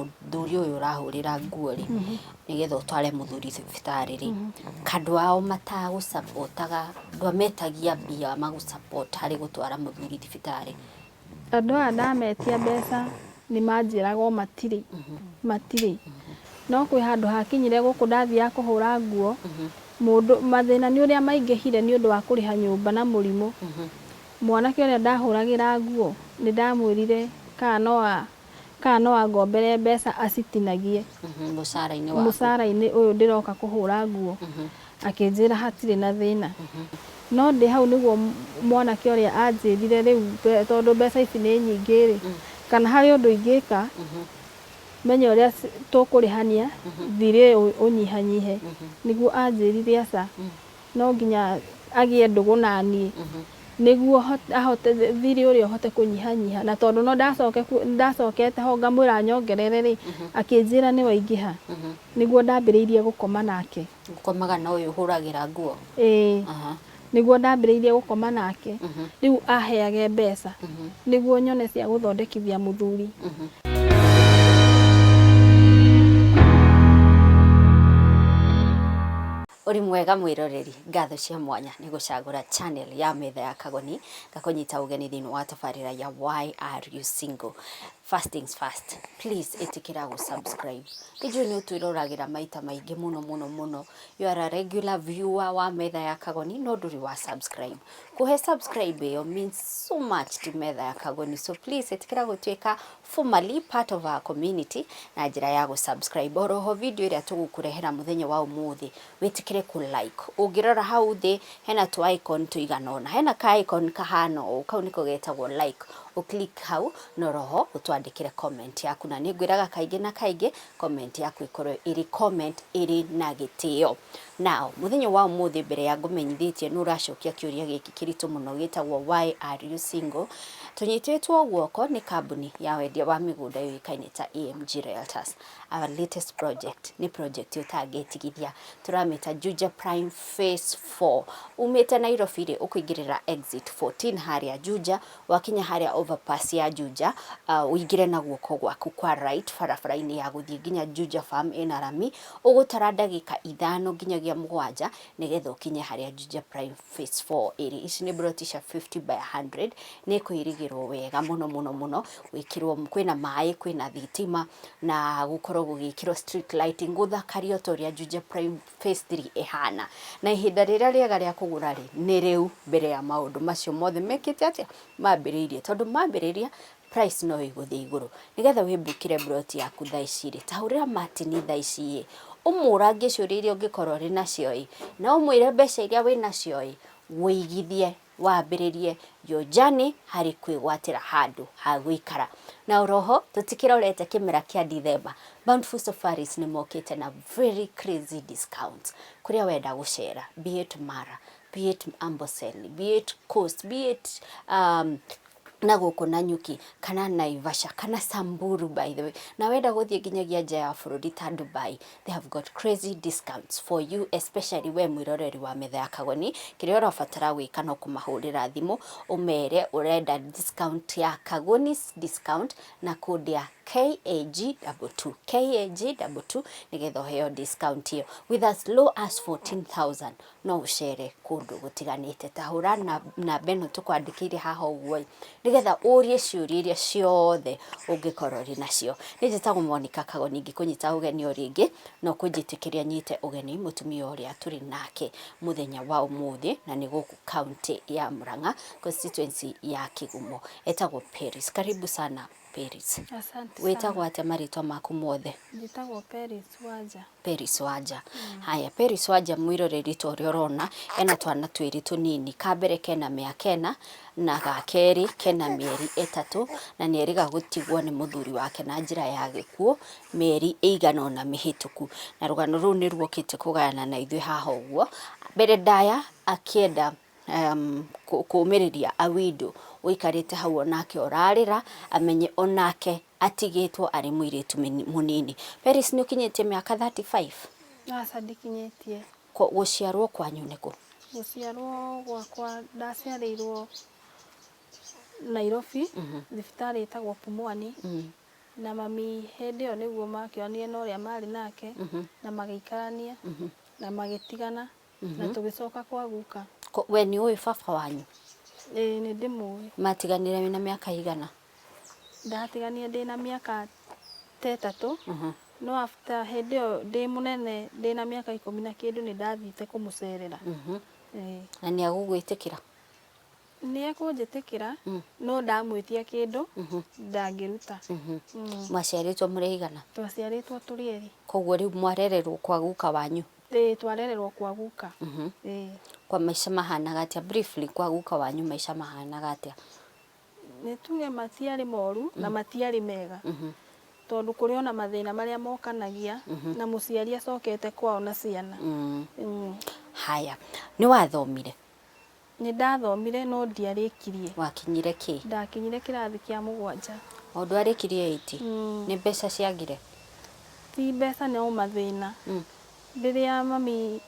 Mũthuri ũyũ ũrahũrĩra nguo rĩ, nĩgetha ũtware mũthuri thibitarĩ rĩ, kandũ ao matagũcapotaga, ndwametagia mbia magũ support harĩ gũtwara mũthuri thibitarĩ? Andũ aya ndametia mbeca nĩ manjĩraga o matirĩ, matirĩ. No kwĩ handũ hakinyire gũkũ ndathiaga kũhũra nguo, mũndũ, mathĩna nĩ ũrĩa maingĩhire nĩ ũndũ wa kũrĩha nyũmba na mũrimũ. Mwanake ũrĩa ndahũragĩra nguo nĩ ndamwĩrire kana no kana no angombere mbeca acitinagie. Mũcara-inĩ waku. Mũcara-inĩ ũyũ ndĩroka kũhũra nguo. Akĩnjĩra hatirĩ na thĩna. No ndĩ hau nĩguo mwanake ũrĩa anjĩrire rĩu tondũ mbeca ici nĩ nyingĩ rĩ, kana harĩ ũndũ ingĩka, menye ũrĩa tũkũrĩhania, thirĩ ũyũ ũnyihanyihe. Nĩguo anjĩrire aca, no nginya agĩe ndũgũ na niĩ nĩguo ahote thirĩ ũrĩa ũhote kũnyihanyiha. Na tondũ no ndacokete ho ngamwĩra anyongerere rĩ, akĩnjĩra nĩ waingĩha. Nĩguo ndambĩrĩirie gũkoma nake. Gũkomaga na ũyũ ũhũragĩra nguo? Ĩĩ. Nĩguo ndambĩrĩirie gũkoma nake. Rĩu aheage mbeca nĩguo nyone cia gũthondekithia mũthuri. Ũrĩ mwega mwĩroreri, ngatho cia mwanya nĩ gũcagũra channel ya Metha ya Kagoni, ngakũnyita ũgeni thĩinĩ wa tabarĩra ya Why Are You Single? First things first, please ĩtĩkĩra gũ subscribe. Nĩnjũĩ nĩ ũtwĩroragĩra maita maingĩ mũno mũno mũno, you are a regular viewer wa Metha ya Kagoni no ndũrĩ wa subscribe. Kũhe subscribe ĩyo means so much to Metha ya Kagoni, so please ĩtĩkĩra gũtuĩka formally part of our community na njĩra ya gũ subscribe. Oroho video ĩrĩa tũgũkũrehera mũthenya wa ũmũthĩ wĩtĩkĩre kũ like. Ũngĩrora hau thĩ hena tũ icon tũigana ũna, hena ka icon kahana ũũ, kau nĩko getagwo like. Ũ click hau na oroho ũtwandĩkĩre comment yaku, na nĩ ngwĩraga kaingĩ na kaingĩ comment yaku ĩkorwo ĩrĩ comment ĩrĩ na gĩtĩo. Now mũthenya wa ũmũthĩ mbere ya ngũmenyithĩtie nũ ũracokia kĩũria gĩkĩ kĩritũ mũno gĩtagwo why are you single, tũnyitĩtwo guoko nĩ kambuni ya wendia wa mĩgũnda yũĩkaine ta AMG Realtors. Our latest project nĩ project ũtangĩtigithia, tũramĩta Juja Prime Phase 4. Umĩte Nairobi rĩ, ũkũingĩrĩra exit 14 harĩa Juja, wakinya harĩa overpass ya Juja, ũingĩre na guoko gwaku kwa right barabara-inĩ ya gũthiĩ nginya Juja Farm ĩna rami, ũgũtara ndagĩka 5 nginyagia 7 nĩgetha ũkinye harĩa Juja Prime Phase 4 ĩrĩ. Ici nĩ mburoti cia 50 by 100, nĩ ĩkũirigĩrwo wega mũno mũno mũno, gwĩkĩrwo kwĩna maĩ, kwĩna thitima na gũkorwo gũgĩkĩrwo street lighting, gũthakario ta ũrĩa Juja Prime Phase 3 ĩhana. Na ihinda rĩrĩa rĩega rĩa kũgũra rĩ, nĩ rĩu mbere ya maũndũ macio mothe mekĩte atĩa, mambĩrĩirie. Tondũ mambĩrĩria price no ĩgũthiĩ igũrũ. Nĩgetha wĩmbukĩre mburoti yaku thaa ici rĩ, ta hũrĩra Martin thaa ici ĩ, ũmũrangie ciũria iria ũngĩkorwo ũrĩ nacio ĩ, na ũmwĩre mbeca iria wĩ nacio ĩ, wũigithie wambĩrĩrie your journey harĩ kwĩgwatĩra handũ ha gũikara. Na oroho tũtikĩrorete kĩmera kĩa December, Bountiful Safaris nĩ mokĩte na very crazy discounts kũrĩa wenda gũcera, be it Mara, be it Amboseli, be it Coast, be it na gũkũ Nanyuki kana Naivasha kana Samburu by the way, na wenda gũthiĩ nginyagia nja ya bũrũri ta Dubai, they have got crazy discounts for you, especially we mwĩroreri wa Metha ya Kagoni. Kĩrĩa ũrabatara gwĩka no kũmahũrĩra thimũ ũmere ũrenda discount ya Kagoni's discount na code ya KAG22, KAG22, nĩgetha ũheo discount ĩyo with as low as 14,000 no ũcere kũndũ gũtiganĩte. Ta hũra namba ĩno tũkwandĩkĩire haha ũguo ĩ, nĩgetha ũrie ciũria iria ciothe ũngĩkorwo ũrĩ nacio. Niĩ njĩtagwo Monica Kagoni, ngĩkũnyita ũgeni o rĩngĩ, na ũkũnjĩtĩkĩria nyite ũgeni mũtumia ũrĩa tũrĩ nake mũthenya wa ũmũthĩ, na nĩ gũkũ kaũntĩ ya Murang'a, constituency ya Kĩgumo. Etagwo Peris. Karibu sana Peris. Asante. Wĩtagwo atĩa marĩtwa maku mothe? Njĩtagwo Peris Wanja. Peris Wanja. Haya, Peris Wanja mwĩroreri ta ũrĩa ũrona, ena twana twĩrĩ tũnini. Ka mbere kena mĩaka 4 na ga kerĩ kena mĩeri 3, na nĩ erĩga gũtigwo nĩ mũthuri wake na njĩra ya gĩkuũ mĩeri ĩigana ũna mĩhĩtũku. Na rũgano rũu nĩ ruokĩte kũgayana na ithuĩ haha ũguo. Mbere ndaya akĩenda kũmĩrĩria a window ũikarĩte hau onake ũrarĩra, amenye onake atigĩtwo arĩ mũirĩtu mũnini. Peris, nĩ ũkinyĩtie mĩaka 35? Aca, ndikinyĩtie. Gũciarwo kwanyu nĩ kũ? Gũciarwo gwakwa ndaciarĩirwo Nairobi, thibitarĩ ĩtagwo Pumwani. Na mami hĩndĩ ĩyo nĩguo makĩonire na ũrĩa marĩ nake na magĩikarania na magĩtigana na tũgĩcoka kwa guka. We nĩ ũĩ baba wanyu? Ĩĩ, nĩ ndĩmũĩ. Matiganire wĩna mĩaka igana? Ndatiganire ndĩna mĩaka ta 3. No after hĩndĩ ĩyo ndĩ mũnene, ndĩna mĩaka 10 na kĩndũ, nĩ ndathiĩte kũmũcerera. Ĩĩ. Na nĩ agũgwĩtĩkĩra? Nĩ ekũnjĩtĩkĩra, no ndamwĩtia kĩndũ ndangĩruta. Mwaciarĩtwo mũrĩ aigana? Twaciarĩtwo tũrĩ erĩ. Koguo rĩu mwarererwo kwa guka wanyu? Ĩĩ, twarererwo kwa guka. Ĩĩ. Kwa maica mahanaga atĩa? Briefly, kwa guka wanyu maica mahanaga atĩa? Nĩ tuge matiarĩ moru na matiarĩ mega, tondũ kũrĩ ona mathĩna marĩa mokanagia na mũciari acokete kwao na ciana. Haya, nĩ wathomire? Nĩ ndathomire no ndiarĩkirie. Wakinyire kĩ? Ndakinyire kĩrathi kĩa 7. O ndwarĩkirie 8? Nĩ mbeca ciagire? Ti mbeca, no mathĩna. Rĩrĩa mami,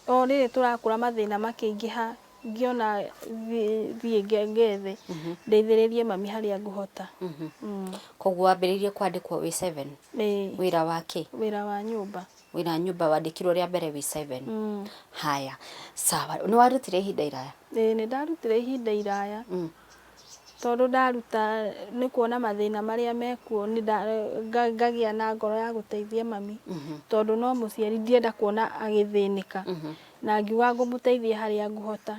o rĩrĩ tũrakũra, mathĩna makĩingĩha, ngĩona thiĩ ngethe ndeithĩrĩrie mami harĩa ngũhota. Koguo wambĩrĩirie kwandĩkwo wĩ 7? Ĩĩ. Wĩra wa kĩ? Wĩra wa nyũmba. Wĩra wa nyũmba wandĩkirwo rĩa mbere wĩ 7? Haya, sawa. Nĩ warutire ihinda iraya? Ĩĩ, nĩ ndarutire ihinda iraya, tondũ ndaruta nĩ kuona mathĩna marĩa mekuo, nĩ ngagĩa na ngoro ya gũteithia mami, tondũ no mũciari, ndienda kuona agĩthĩnĩka, na ngiuga ngũmũteithia harĩa ngũhota,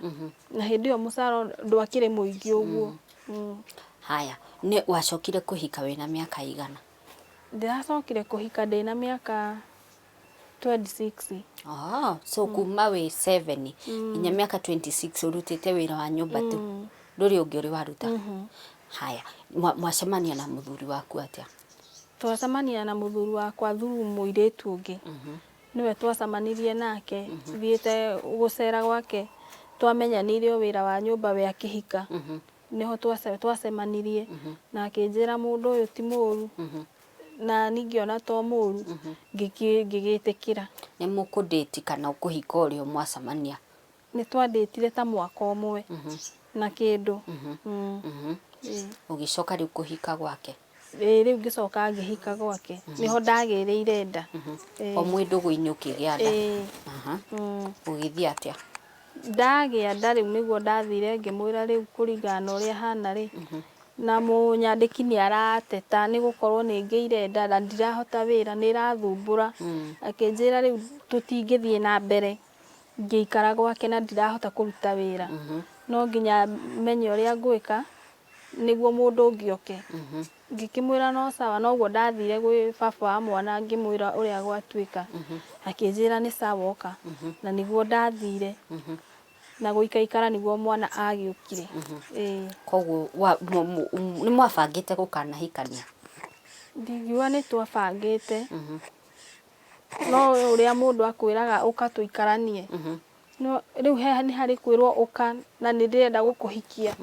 na hĩndĩ ĩyo mũcara ndwakĩrĩ mũingĩ ũguo. Haya, nĩ wacokire kũhika wĩna mĩaka igana? Ndĩracokire kũhika ndĩna mĩaka 26. Ah, so kuma wĩ 7 nginya mĩaka 26 ũrutĩte wĩra wa nyũmba tu, ndũrĩ ũngĩ ũrĩ waruta? Haya, mwacemania na mũthuri waku atĩa? Twacemania na mũthuri wakwa through mũirĩtu ũngĩ, nĩwe twacemanirie nake thiĩte gũcera gwake. Twamenyanĩire o wĩra wa nyũmba, we akĩhika, nĩho twacemanirie, na akĩnjĩra mũndũ ũyũ ti mũru, na ningĩona to mũru, ngĩgĩtĩkĩra. Nĩ mũkũndĩti kana kũhika ũrĩa mwacemania? Nĩ twandĩtire ta mwaka ũmwe na kĩndũ. Ĩĩ. Ũgĩcoka rĩu kũhika gwake? Ĩĩ, rĩu ngĩcoka ngĩhika gwake, nĩho ndagĩrĩire nda. O mwĩ ndũgũ-inĩ ũkĩgĩa nda? Ĩĩ. Ũgĩthiĩ atĩa? Ndagĩa nda rĩu nĩguo ndathire ngĩmwĩra rĩu kũringana na ũrĩa hana rĩ, na mũnyandĩki nĩ arateta nĩ gũkorwo nĩ ngĩire nda na ndirahota wĩra, nĩ ĩrathumbũra. Akĩnjĩra rĩu tũtingĩthiĩ na mbere ngĩikara gwake na ndirahota kũruta wĩra, no nginya menye ũrĩa ngwĩka nĩguo mũndũ ũngĩ oke. Ngĩkĩmwĩra no sawa. Noguo ndathire gwĩ baba wa mwana, ngĩmwĩra ũrĩa gwatuĩka, akĩnjĩra nĩ sawa, oka, na nĩguo ndathire na gũikaikara nĩguo mwana agĩũkire. Ĩĩ. Koguo nĩ mwabangĩte gũkanahikania? Ndingiuga nĩ twabangĩte, no ũrĩa mũndũ akwĩraga ũka tũikaranie, no rĩu he nĩ harĩ kwĩrwo ũka na nĩ ndĩrenda gũkũhikia,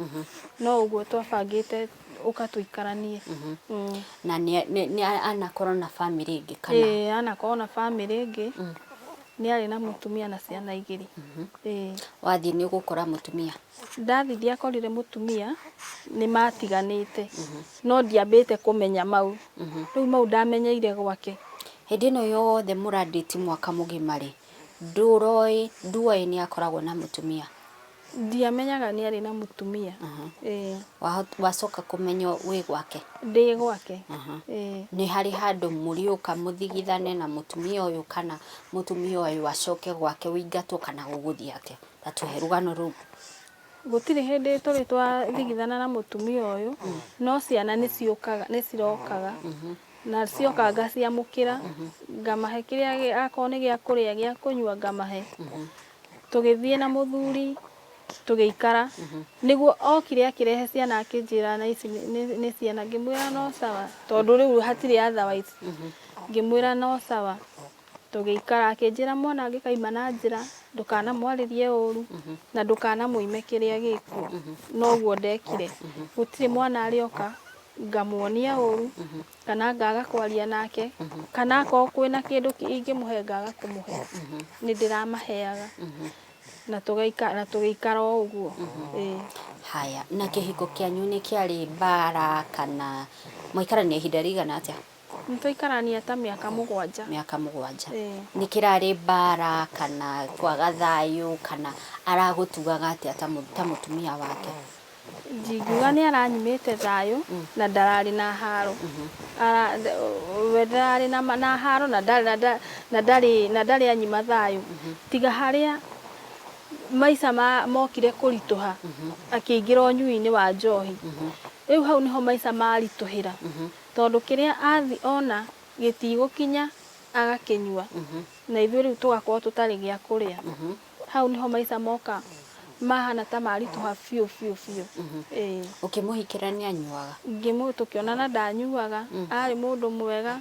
no ũguo twabangĩte ũka tũikaranie. Na nĩ anakorwo na family ĩngĩ kana? Ĩĩ, anakorwo na family ĩngĩ, nĩ arĩ na mũtumia na ciana 2. Ĩĩ. Wathiĩ nĩ ũgũkora mũtumia? Ndathiĩ ndiakorire mũtumia, nĩ matiganĩte, no ndiambĩte kũmenya mau, rĩu mau ndamenyeire gwake. Hĩndĩ ĩno yothe mũrandĩti mwaka mũgima rĩ, ndũroĩ, nduoĩ nĩ akoragwo na mũtumia? Ndiamenyaga nĩ arĩ na mũtumia. Ĩĩ. Wacoka kũmenya wĩ gwake? Ndĩ gwake. Ĩĩ. Nĩ harĩ handũ mũrĩũka mũthigithane na mũtumia ũyũ, kana mũtumia ũyũ acoke gwake ũingatwo, kana gũgũthiĩ atĩa? Ta tũhe rũgano rũu. Gũtirĩ hĩndĩ tũrĩ twathigithana na mũtumia ũyũ, no ciana nĩ ciũkaga, nĩ cirokaga, na cioka ngaciamũkĩra, ngamahe kĩrĩa akorwo nĩ gĩa kũrĩa, gĩa kũnyua, ngamahe. Tũgĩthiĩ na mũthuri tũgĩikara, nĩguo okire akĩrehe ciana, akĩnjĩra na ici nĩ ciana, ngĩmwĩra no sawa, tondũ rĩu hatirĩ otherwise. Ngĩmwĩra no sawa, tũgĩikara. Akĩnjĩra mwana angĩkaima na njĩra ndũkanamwarĩrie ũru na ndũkanamũime kĩrĩa gĩkuo. Noguo ndekire, gũtirĩ mwana arĩoka ngamuonia ũru kana ngaga kwaria nake, kana akorwo kwĩna kĩndũ ingĩmũhe ngaga kũmũhe, nĩ ndĩramaheaga na tũgaikara, na tũgĩikara o ũguo. Ĩĩ. Haya, na kĩhiko kĩanyu nĩ kĩarĩ mbara kana Mwaikarania ihinda rĩigana atĩa? Nĩ twaikarania ta mĩaka 7. Mĩaka 7. Ĩĩ. Nĩ kĩrarĩ mbara kana kwaga thayũ kana aragũtugaga atĩa ta mũtumia wake? Ndingiuga nĩ aranyimĩte thayũ na ndararĩ na haro. We ndararĩ na haro na ndarĩ anyima thayũ. Tiga harĩa maica mokire kũritũha akĩingĩra ũnyui-inĩ wa njohi. Rĩu hau nĩho maica maritũhĩra. Tondũ kĩrĩa athi ona gĩtigũkinya agakĩnyua. Na ithuĩ rĩu tũgakorwo tũtarĩ gĩa kũrĩa. Hau nĩho maica moka mahana ta maritũha biũ biũ biũ. Ĩĩ. Ũkĩmũhikĩra nĩ anyuaga? Tũkĩonana ndanyuaga, arĩ mũndũ mwega,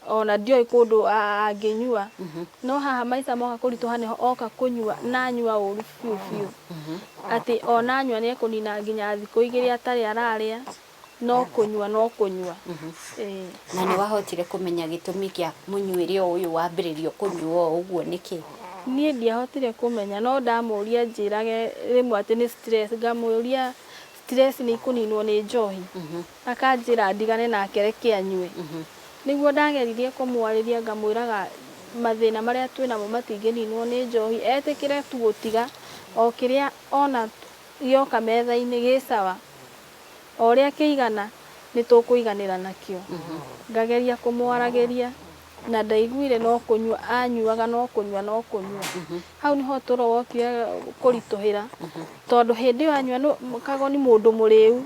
ona ndioĩ kũndũ angĩnyua. No haha maica moka kũritũha nĩho oka kũnyua na anyua ũru biũ biũ. Atĩ ona anyua nĩ ekũnina nginya thikũ 2 atarĩ ararĩa, no kũnyua no kũnyua. Ĩĩ. Na nĩ wahotire kũmenya gĩtũmi kĩa mũnyuĩre ũyũ wambĩrĩrio kũnyua ũguo nĩkĩ? Niĩ ndiahotire kũmenya, no ndamũria njĩrage rĩmwe atĩ nĩ stress, ngamũria stress nĩ ikũninwo nĩ njohi. Akanjĩra ndigane nake reke anyue. Nĩguo ndageririe kũmwarĩria ngamwĩraga mathĩna marĩa twĩnamo matingĩninwo nĩ njohi, etĩkĩre tu gũtiga o kĩrĩa ona gĩoka metha-inĩ gĩ sawa, o ũrĩa kĩigana nĩ tũkũiganĩra nakĩo. Ngageria kũmwaragĩria na ndaiguire no kũnyua anyuaga no kũnyua no kũnyua. Hau nĩho ũtũro wokire kũritũhĩra, tondũ hĩndĩ ĩyo anyua Kagoni mũndũ mũrĩu,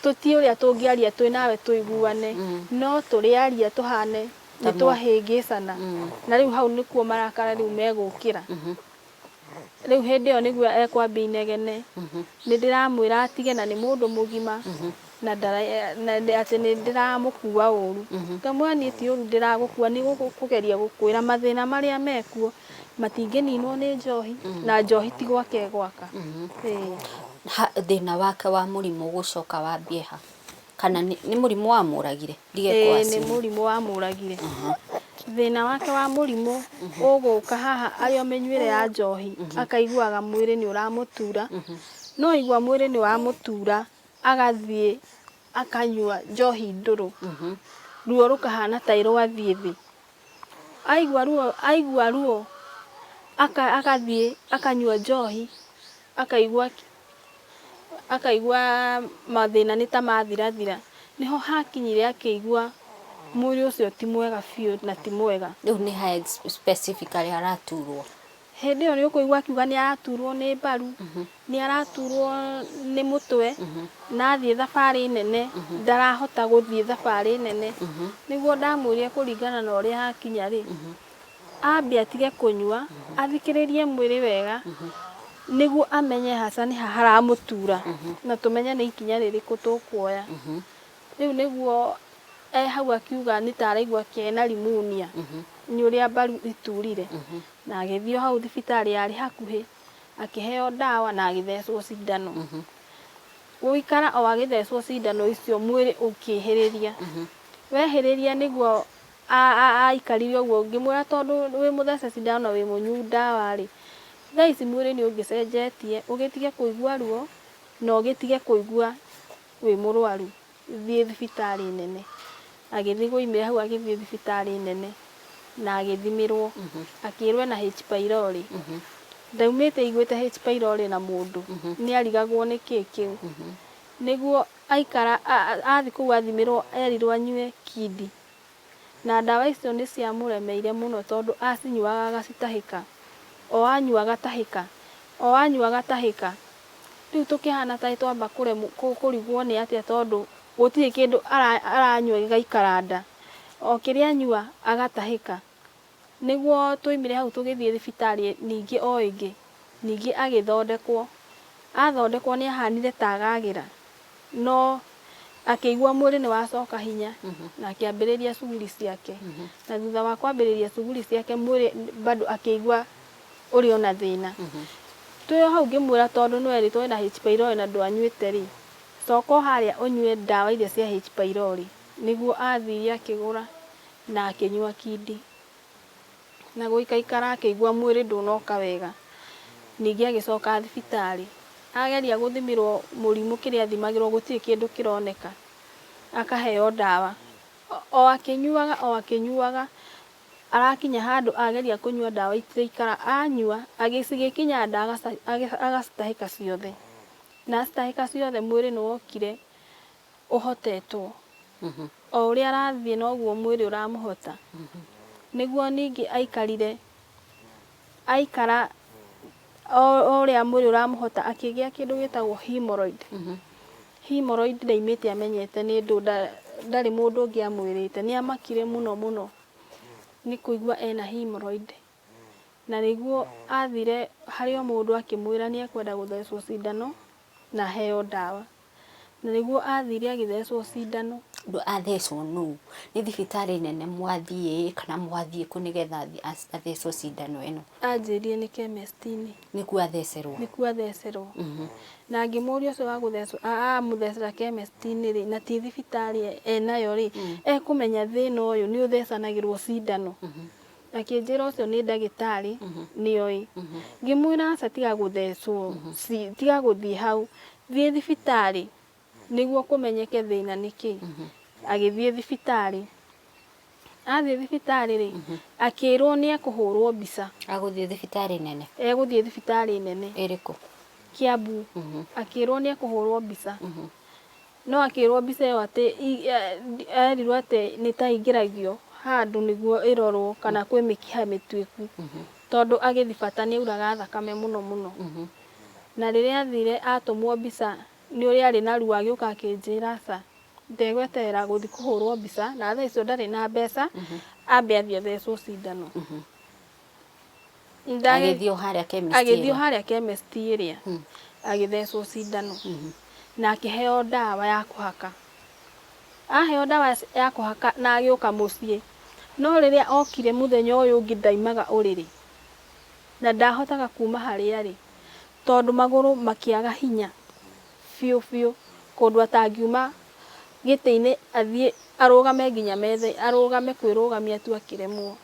tũtiĩ ũrĩa tũngĩaria twĩ nawe tũiguane, no tũrĩaria tũhane nĩ twahĩngĩcana. Na rĩu hau nĩkuo marakara rĩu megũkĩra. Rĩu hĩndĩ ĩyo nĩguo ekwambia inegene. Nĩ ndĩramwĩra atige na nĩ mũndũ mũgima, na atĩ nĩ ndĩramũkua ũru. Ngamwĩra niĩ ti ũru ndĩragũkua, nĩ kũgeria gũkwĩra mathĩna marĩa mekuo matingĩninwo nĩ njohi, na njohi ti gwake gwaka. Thĩna wake wa mũrimũ gũcoka wambie ha? Kana nĩ mũrimũ wamũragire? Ĩĩ, nĩ mũrimũ wamũragire. Thĩna wake wa mũrimũ ũgũka haha arĩ o mĩnyuĩre ya njohi, akaiguaga mwĩrĩ nĩ ũramũtura. No aigua mwĩrĩ nĩ wamũtura, agathiĩ akanyua njohi ndũrũ. Ruo rũkahana ta rwathiĩ thĩ. Aigua ruo, agathiĩ akanyua njohi, akaigua mathĩna nĩ ta mathirathira. Nĩho hakinyire akĩigua mwĩrĩ ũcio ti mwega biũ na ti mwega. Rĩu nĩ ha specifically araturwo? Hĩndĩ ĩyo nĩ ũkũigua akiuga nĩ araturwo nĩ mbaru, nĩ araturwo nĩ mũtwe, na athiĩ thabarĩ nene, ndarahota gũthiĩ thabarĩ nene. Nĩguo ndamwĩrire kũringana na ũrĩa hakinya rĩ, ambe atige kũnyua, athikĩrĩrie mwĩrĩ wega, nĩguo amenye haca nĩ ha haramũtura, na tũmenye nĩ ikinya rĩrĩkũ tũkuoya. Rĩu nĩguo hau akiuga nĩ ta araigua kena pneumonia, nĩ ũrĩa mbaru iturire. Na agĩthiĩ o hau thibitarĩ yarĩ hakuhĩ, akĩheo ndawa na agĩthecwo cindano. Gũikara o agĩthecwo cindano icio mwĩrĩ ũkĩhĩrĩria. Wehĩrĩria nĩguo aikarire ũguo, ngĩmwĩra tondũ wĩ mũthece cindano na wĩ mũnyuu ndawa rĩ, thaa ici mwĩrĩ nĩ ũngĩcenjetie, ũgĩtige kũigua ruo na ũgĩtige kũigua wĩ mũrwaru, thiĩ thibitarĩ nene. Agĩthiĩ gũimĩra hau agĩthiĩ thibitarĩ nene na agĩthimĩrwo, akĩrwo ena H pylori. Ndaumĩte aiguĩte H pylori na mũndũ, nĩ arigagwo nĩ kĩ kĩu. Nĩguo aikara athiĩ kũu athimĩrwo erirwo anyue kindi. Na ndawa icio nĩ ciamũremeire mũno tondũ acinyuaga agacitahĩka. O anyua agatahĩka, o anyua agatahĩka. Rĩu tũkĩhana ta twamba kũrigwo nĩ atĩa tondũ gũtirĩ kĩndũ aranyua gĩgaikara nda. O kĩrĩa anyua agatahĩka. Nĩguo twaumire hau tũgĩthiĩ thibitarĩ ningĩ o ĩngĩ, ningĩ agĩthondekwo. Athondekwo nĩ ahanire ta agagĩra, no akĩigua mwĩrĩ nĩ wacoka hinya, na akĩambĩrĩria cuguri ciake. Na thutha wa kwambĩrĩria cuguri ciake mwĩrĩ bado akĩigua ũrĩ ona thĩna. Twĩ o hau ngĩmwĩra tondũ nĩ werĩtwo wĩna H pylori na ndwanyuĩte rĩ, coka o harĩa ũnyue ndawa iria cia H pylori. Nĩguo athire akĩgũra na akĩnyua kindi. Na gũikaikara akĩigua mwĩrĩ ndũnoka wega. Ningĩ agĩcoka thibitarĩ. Ageria gũthimĩrwo mũrimũ kĩrĩa athimagĩrwo gũtirĩ kĩndũ kĩroneka. Akaheo ndawa. O akĩnyuaga o akĩnyuaga, arakinya handũ ageria kũnyua ndawa itiraikara, anyua cigĩkinya nda agacitahĩka ciothe. Na acitahĩka ciothe mwĩrĩ nĩ wokire ũhotetwo. O ũrĩa arathiĩ noguo mwĩrĩ ũramũhota. Nĩguo ningĩ aikarire, aikara o ũrĩa mwĩrĩ ũramũhota akĩgĩa kĩndũ gĩtagwo hemorrhoid. Hemorrhoid ndaimĩte amenyete nĩ ndũ ndarĩ mũndũ ũngĩ amwĩrĩte. Nĩ amakire mũno mũno nĩ kũigua ena hemorrhoid. Na nĩguo athire harĩ o mũndũ akĩmwĩra nĩ ekwenda gũthecwo cindano na aheo ndawa. Na nĩguo athire agĩthecwo cindano. Athecwo nũ? Nĩ thibitarĩ nene mwathiĩ kana mwathiĩ kũ nĩgetha athecwo cindano ĩno? Anjĩrire nĩ chemist-inĩ. Nĩkuo athecerwo? Nĩkuo athecerwo. Na ngĩmũria ũcio wa gũthecwo amũthecera chemist-inĩ rĩ, na ti thibitarĩ enayo rĩ, ekũmenya thĩna ũyũ nĩ ũthecanagĩrwo cindano? Akĩnjĩra ũcio nĩ ndagĩtarĩ nĩoĩ. Ngĩmwĩra aca tiga gũthecwo, tiga gũthiĩ hau, thiĩ thibitarĩ nĩguo kũmenyeke thĩna nĩ kĩ. Agĩthiĩ thibitarĩ, athiĩ thibitarĩ rĩ, akĩrwo nĩ ekũhũrwo mbica. Agũthiĩ thibitarĩ nene? Egũthiĩ thibitarĩ nene. Ĩrĩkũ? Kiambu. Akĩrwo nĩ ekũhũrwo mbica. No akĩrwo mbica ĩyo atĩ erirwo atĩ nĩ ta ĩingĩragio handũ nĩguo ĩrorwo kana kwĩ mĩkiha mĩtuĩku. Tondũ agĩthiĩ bata nĩ auraga thakame mũno mũno. Na rĩrĩa athire atũmwo mbica nĩ ũrĩa arĩ na ruo agĩũka akĩnjĩra aca ndegweterera gũthiĩ kũhũrwo mbica na thaa icio ndarĩ na mbeca ambe athiĩ athecwo cindano. Agĩthiĩ o harĩa chemist Agĩthiĩ o harĩa chemist ĩrĩa agĩthecwo cindano na akĩheo ndawa ya kũhaka. Aheo ndawa ya kũhaka na agĩũka mũciĩ. No rĩrĩa okire mũthenya ũyũ ũngĩ ndaimaga ũrĩrĩ na ndahotaga kuma harĩa arĩ tondũ magũrũ makĩaga hinya biũ biũ kũndũ atangiuma gĩtĩ-inĩ athiĩ arũgame nginya metha, arũgame kwĩrũgamia tu akĩremwo.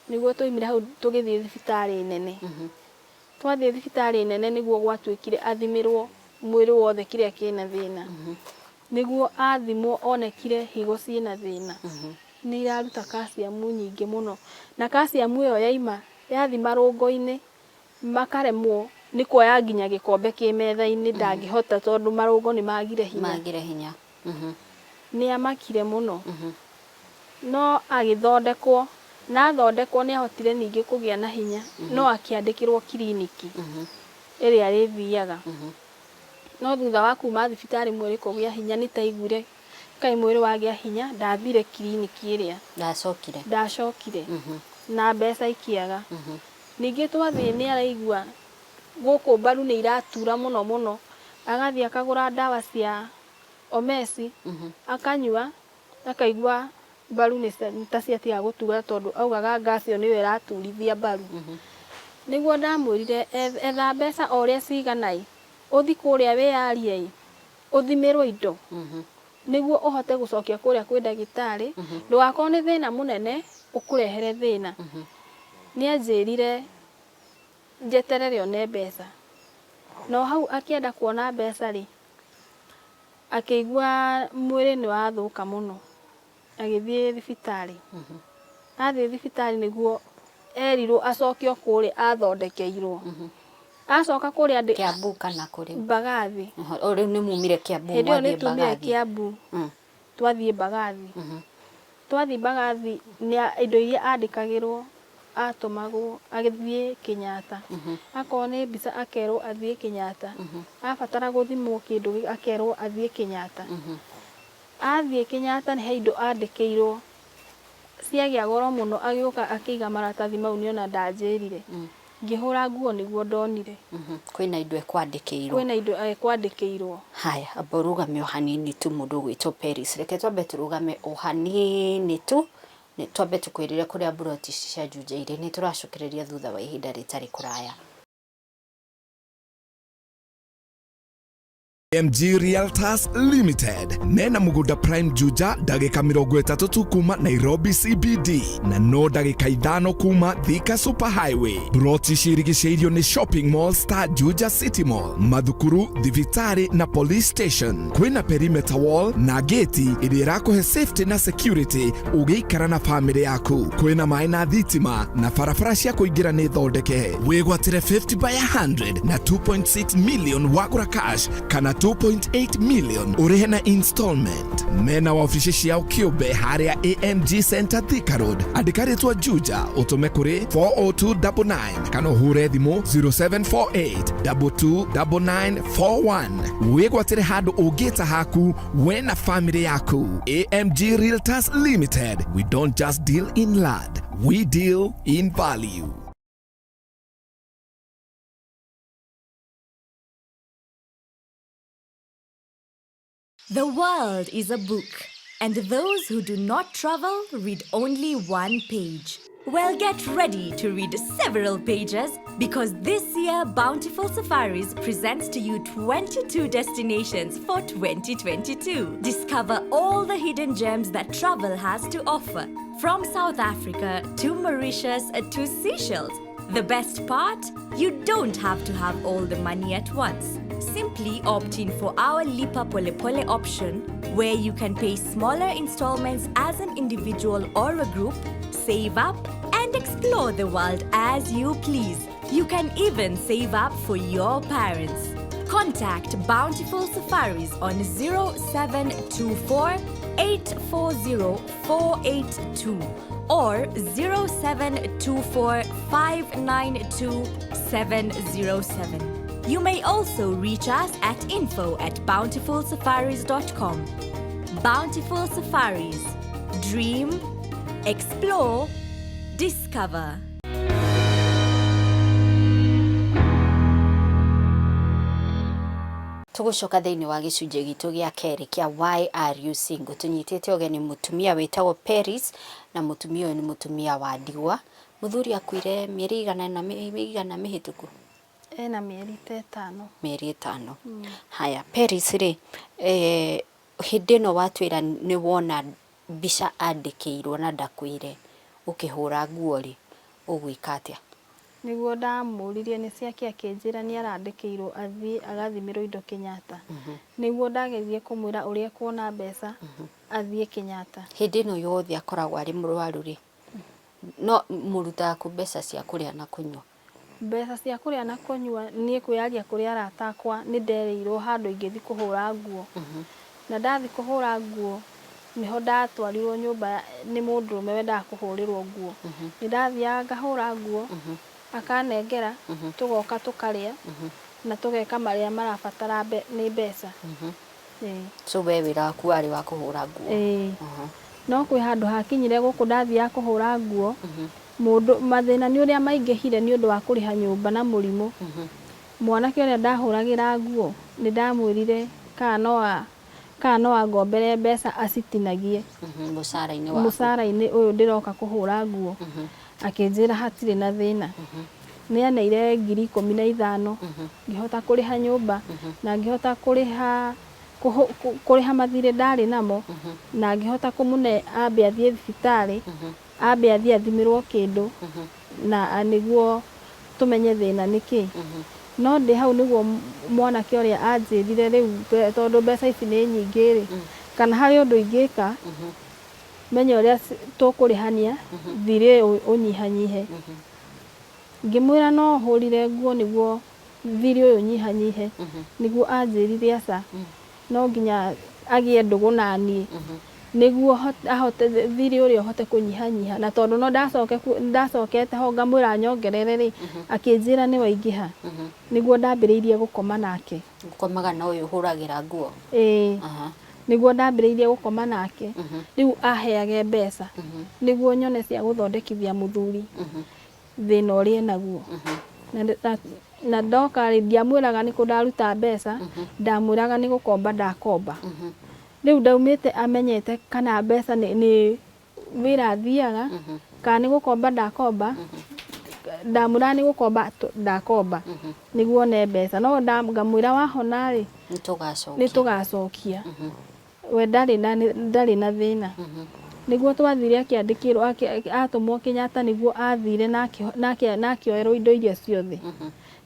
Nĩguo twaumire hau tũgĩthiĩ thibitarĩ nene. Twathiĩ thibitarĩ nene nĩguo gwatuĩkire athimĩrwo mwĩrĩ wothe kĩrĩa kĩna thĩna. Nĩguo athimwo onekire higo ciĩna thĩna. Nĩ iraruta calcium nyingĩ mũno. Na calcium ĩyo yaima yathiĩ marũngo-inĩ makaremwo nĩ kuoya nginya gĩkombe kĩ metha-inĩ ndangĩhota tondũ marũngo nĩ magire hinya. Magire hinya. Nĩ amakire mũno. No agĩthondekwo, na athondekwo nĩ ahotire ningĩ kũgĩa na hinya, no akĩandĩkĩrwo kiriniki ĩrĩa arĩthiaga. No thutha wa kuma thibitarĩ mwĩrĩ kũgĩa hinya nĩ taiguire kaĩ mwĩrĩ wagĩa hinya, ndathire kiriniki ĩrĩa. Ndacokire. Ndacokire. Na mbeca ikĩaga. Ningĩ twathiĩ nĩ araigua gũkũ mbaru nĩ iratura mũno mũno, agathiĩ akagũra ndawa cia Omesi, akanyua, akaigua mbaru nĩ ta ciatiga gũtura tondũ augaga gas ĩyo nĩyo ĩraturithia mbaru. Nĩguo ndamwĩrire etha mbeca o ũrĩa cigana ĩ, ũthiĩ kũrĩa wĩyarie ĩ, ũthimĩrwo indo nĩguo ũhote gũcokia kũrĩa kwĩ ndagĩtarĩ, ndũgakorwo nĩ thĩna mũnene ũkũrehere thĩna. Nĩ anjĩrire njeterere one mbeca. No hau akĩenda kuona mbeca rĩ, akĩigua mwĩrĩ nĩ wathũka mũno, agĩthiĩ thibitarĩ. Athiĩ thibitarĩ nĩguo erirwo acokio kũrĩa athondekeirwo. Acoka kũrĩa Kiambu kana kũrĩ? Mbagathi. O rĩu nĩ mumire Kiambu Hĩndĩ ĩyo nĩ mwathiĩ tumire Mbagathi. Kiambu twathiĩ Mbagathi. Twathiĩ Mbagathi nĩ indo iria andĩkagĩrwo atũmagwo athiĩ Kenyatta. Akorwo nĩ mbica akerwo athiĩ Kenyatta. Abatara gũthimwo kĩndũ akerwo athiĩ Kenyatta. Athiĩ Kenyatta he indo andĩkĩirwo ciagĩa goro mũno agĩũka akĩiga maratathi mau nĩona ndanjĩrire. Ngĩhũra nguo nĩguo ndonire. Kwĩna indo ekwandĩkĩirwo. Kwĩna indo ekwandĩkĩirwo. Haya, amba ũrũgame o hanini tu mũndũ ũgwĩtwo Peris. Reke twambe tũrũgame o hanini tu, twambe tũkwĩrĩre kũrĩa mburoti ici cia Juja irĩ. Nĩ tũracokereria thutha wa ihinda rĩtarĩ kũraya. MG Realtors Limited mena mugunda Prime Juja ndagika 30 tu kuma Nairobi CBD na no ndagika 5 kuma Thika Super Highway. Broti cirigicĩirio nĩ shopping malls ta Juja City Mall, mathukuru, thibitarĩ na police station. Kwĩna perimeter wall na gate ĩrĩa ĩrakũhe safety na security ũgĩikara na famĩlĩ yaku. Kwĩna maĩ na thitima na barabara cia kũingĩra nĩ thondeke. Wĩgwatĩre 50 by 100 na 2.6 million wagũra cash kana 2.8 million ũrĩhe na installment. Mena wabici ciao kĩũmbe harĩa AMG Center Thika Road. Andĩka rĩtwa Juja ũtũme kũrĩ 40299 kana ũhũre thimũ 0748 229941. Wĩgwatĩre handũ ũngĩta haku we na famĩlĩ yaku. AMG Realtors Limited, we don't just deal in land, we deal in value. The world is a book, and those who do not travel read only one page. Well, get ready to read several pages because this year Bountiful Safaris presents to you 22 destinations for 2022. Discover all the hidden gems that travel has to offer, from South Africa to Mauritius to Seychelles. The best part? You don't have to have all the money at once. Simply opt in for our Lipa Polepole option, where you can pay smaller installments as an individual or a group, save up, and explore the world as you please. You can even save up for your parents. Contact Bountiful Safaris on 0724 840 482 or 0724 592 707. You may also reach us at info@bountifulsafaris.com. Bountiful Safaris. Dream, explore, discover. Tũgũcoka thĩinĩ wa gĩcunjĩ gitũ gĩa kerĩ kĩa Why Are You Single. Tũnyitĩte ũgeni mũtumia wĩtagwo Peris, na mũtumia ũyũ nĩ mũtumia wa ndigwa. Mũthuri akuire mĩeri igana mĩhĩtũku? Ena mĩeri ta 5. Mĩeri 5. Haya, Peris rĩ, hĩndĩ ĩno watwĩra nĩ wona mbica andĩkĩirwo na ndakwĩre ũkĩhũra nguo rĩ, ũgwĩka atĩa? Nĩguo ndamũririe nĩ ciake, akĩnjĩra nĩ arandĩkĩirwo athiĩ agathimĩrwo indo Kenyatta. Nĩguo ndageririe kũmwĩra ũrĩa kuona mbeca athiĩ Kenyatta. Hĩndĩ ĩno yothe akoragwo arĩ mũrwaru rĩ, no mũrutaga kũ mbeca cia kũrĩa na kũnyua? Mbeca cia kũrĩa na kũnyua niĩ kwĩyaria kũrĩ arata akwa nĩ nderĩirwo handũ ingĩthiĩ kũhũra nguo. Na ndathiĩ kũhũra nguo nĩho ndatwarirwo nyũmba nĩ mũndũrũme wendaga kũhũrĩrwo nguo. Nĩ ndathiaga ngahũra nguo, akanengera, tũgoka tũkarĩa na tũgeka marĩa marabatara nĩ mbeca. So we wĩra waku warĩ wa kũhũra nguo? Ĩĩ. No kwĩ handũ hakinyire gũkũ ndathiaga kũhũra nguo, mũndũ mathĩna nĩ ũrĩa maingĩhire nĩ ũndũ wa kũrĩha nyũmba na mũrimũ. Mwanake ũrĩa ndahũragĩra nguo nĩ ndamwĩrire kana no angombere mbeca acitinagie. Mũcara-inĩ waku. Mũcara-inĩ ũyũ ndĩroka kũhũra nguo. Akĩnjĩra hatirĩ na thĩna. Nĩ aneire 15,000, ngĩhota kũrĩha nyũmba na ngĩhota kũrĩha mathirĩ ndarĩ namo, na ngĩhota kũmũne ambe athiĩ thibitarĩ, ambe athiĩ athimĩrwo kĩndũ, na nĩguo tũmenye thĩna nĩ kĩ. No ndĩ hau nĩguo mwanake ũrĩa anjĩrire rĩu tondũ mbeca ici nĩ nyingĩ rĩ, kana harĩ ũndũ ingĩka, menye ũrĩa tũkũrĩhania, thirĩ ũyũ ũnyihanyihe. Ngĩmwĩra no hũrire nguo nĩguo thirĩ ũyũ ũnyihanyihe, nĩguo anjĩrire aca, no nginya agĩe ndũgũ na niĩ, nĩguo ahote thirĩ ũrĩa ũhote kũnyihanyiha. Na tondũ no ndacokete ho ngamwĩra nyongerere rĩ, akĩnjĩra nĩ waingĩha. Nĩguo ndambĩrĩirie gũkoma nake. Gũkomaga na ũyũ ũhũragĩra nguo? Ĩĩ. Nĩguo ndambĩrĩirie gũkoma nake. Rĩu aheage mbeca nĩguo nyone cia gũthondekithia mũthuri thĩna ũrĩa enaguo. Na ndoka rĩ, ndiamwĩraga nĩ kũ ndaruta mbeca, ndamwĩraga nĩ gũkomba ndakomba. Rĩu ndaumĩte amenyete kana mbeca nĩ wĩra athiaga, kana nĩ gũkomba ndakomba, Ndamwĩraga nĩ gũkomba ndakomba nĩguo one mbeca, no ngamwĩra wahona rĩ, Nĩ tũgacokia. Nĩ tũgacokia. We ndarĩ na thĩna. Nĩguo twathire akĩandĩkĩrwo, atũmwo Kenyatta, nĩguo athire na akĩoerwo indo iria ciothe.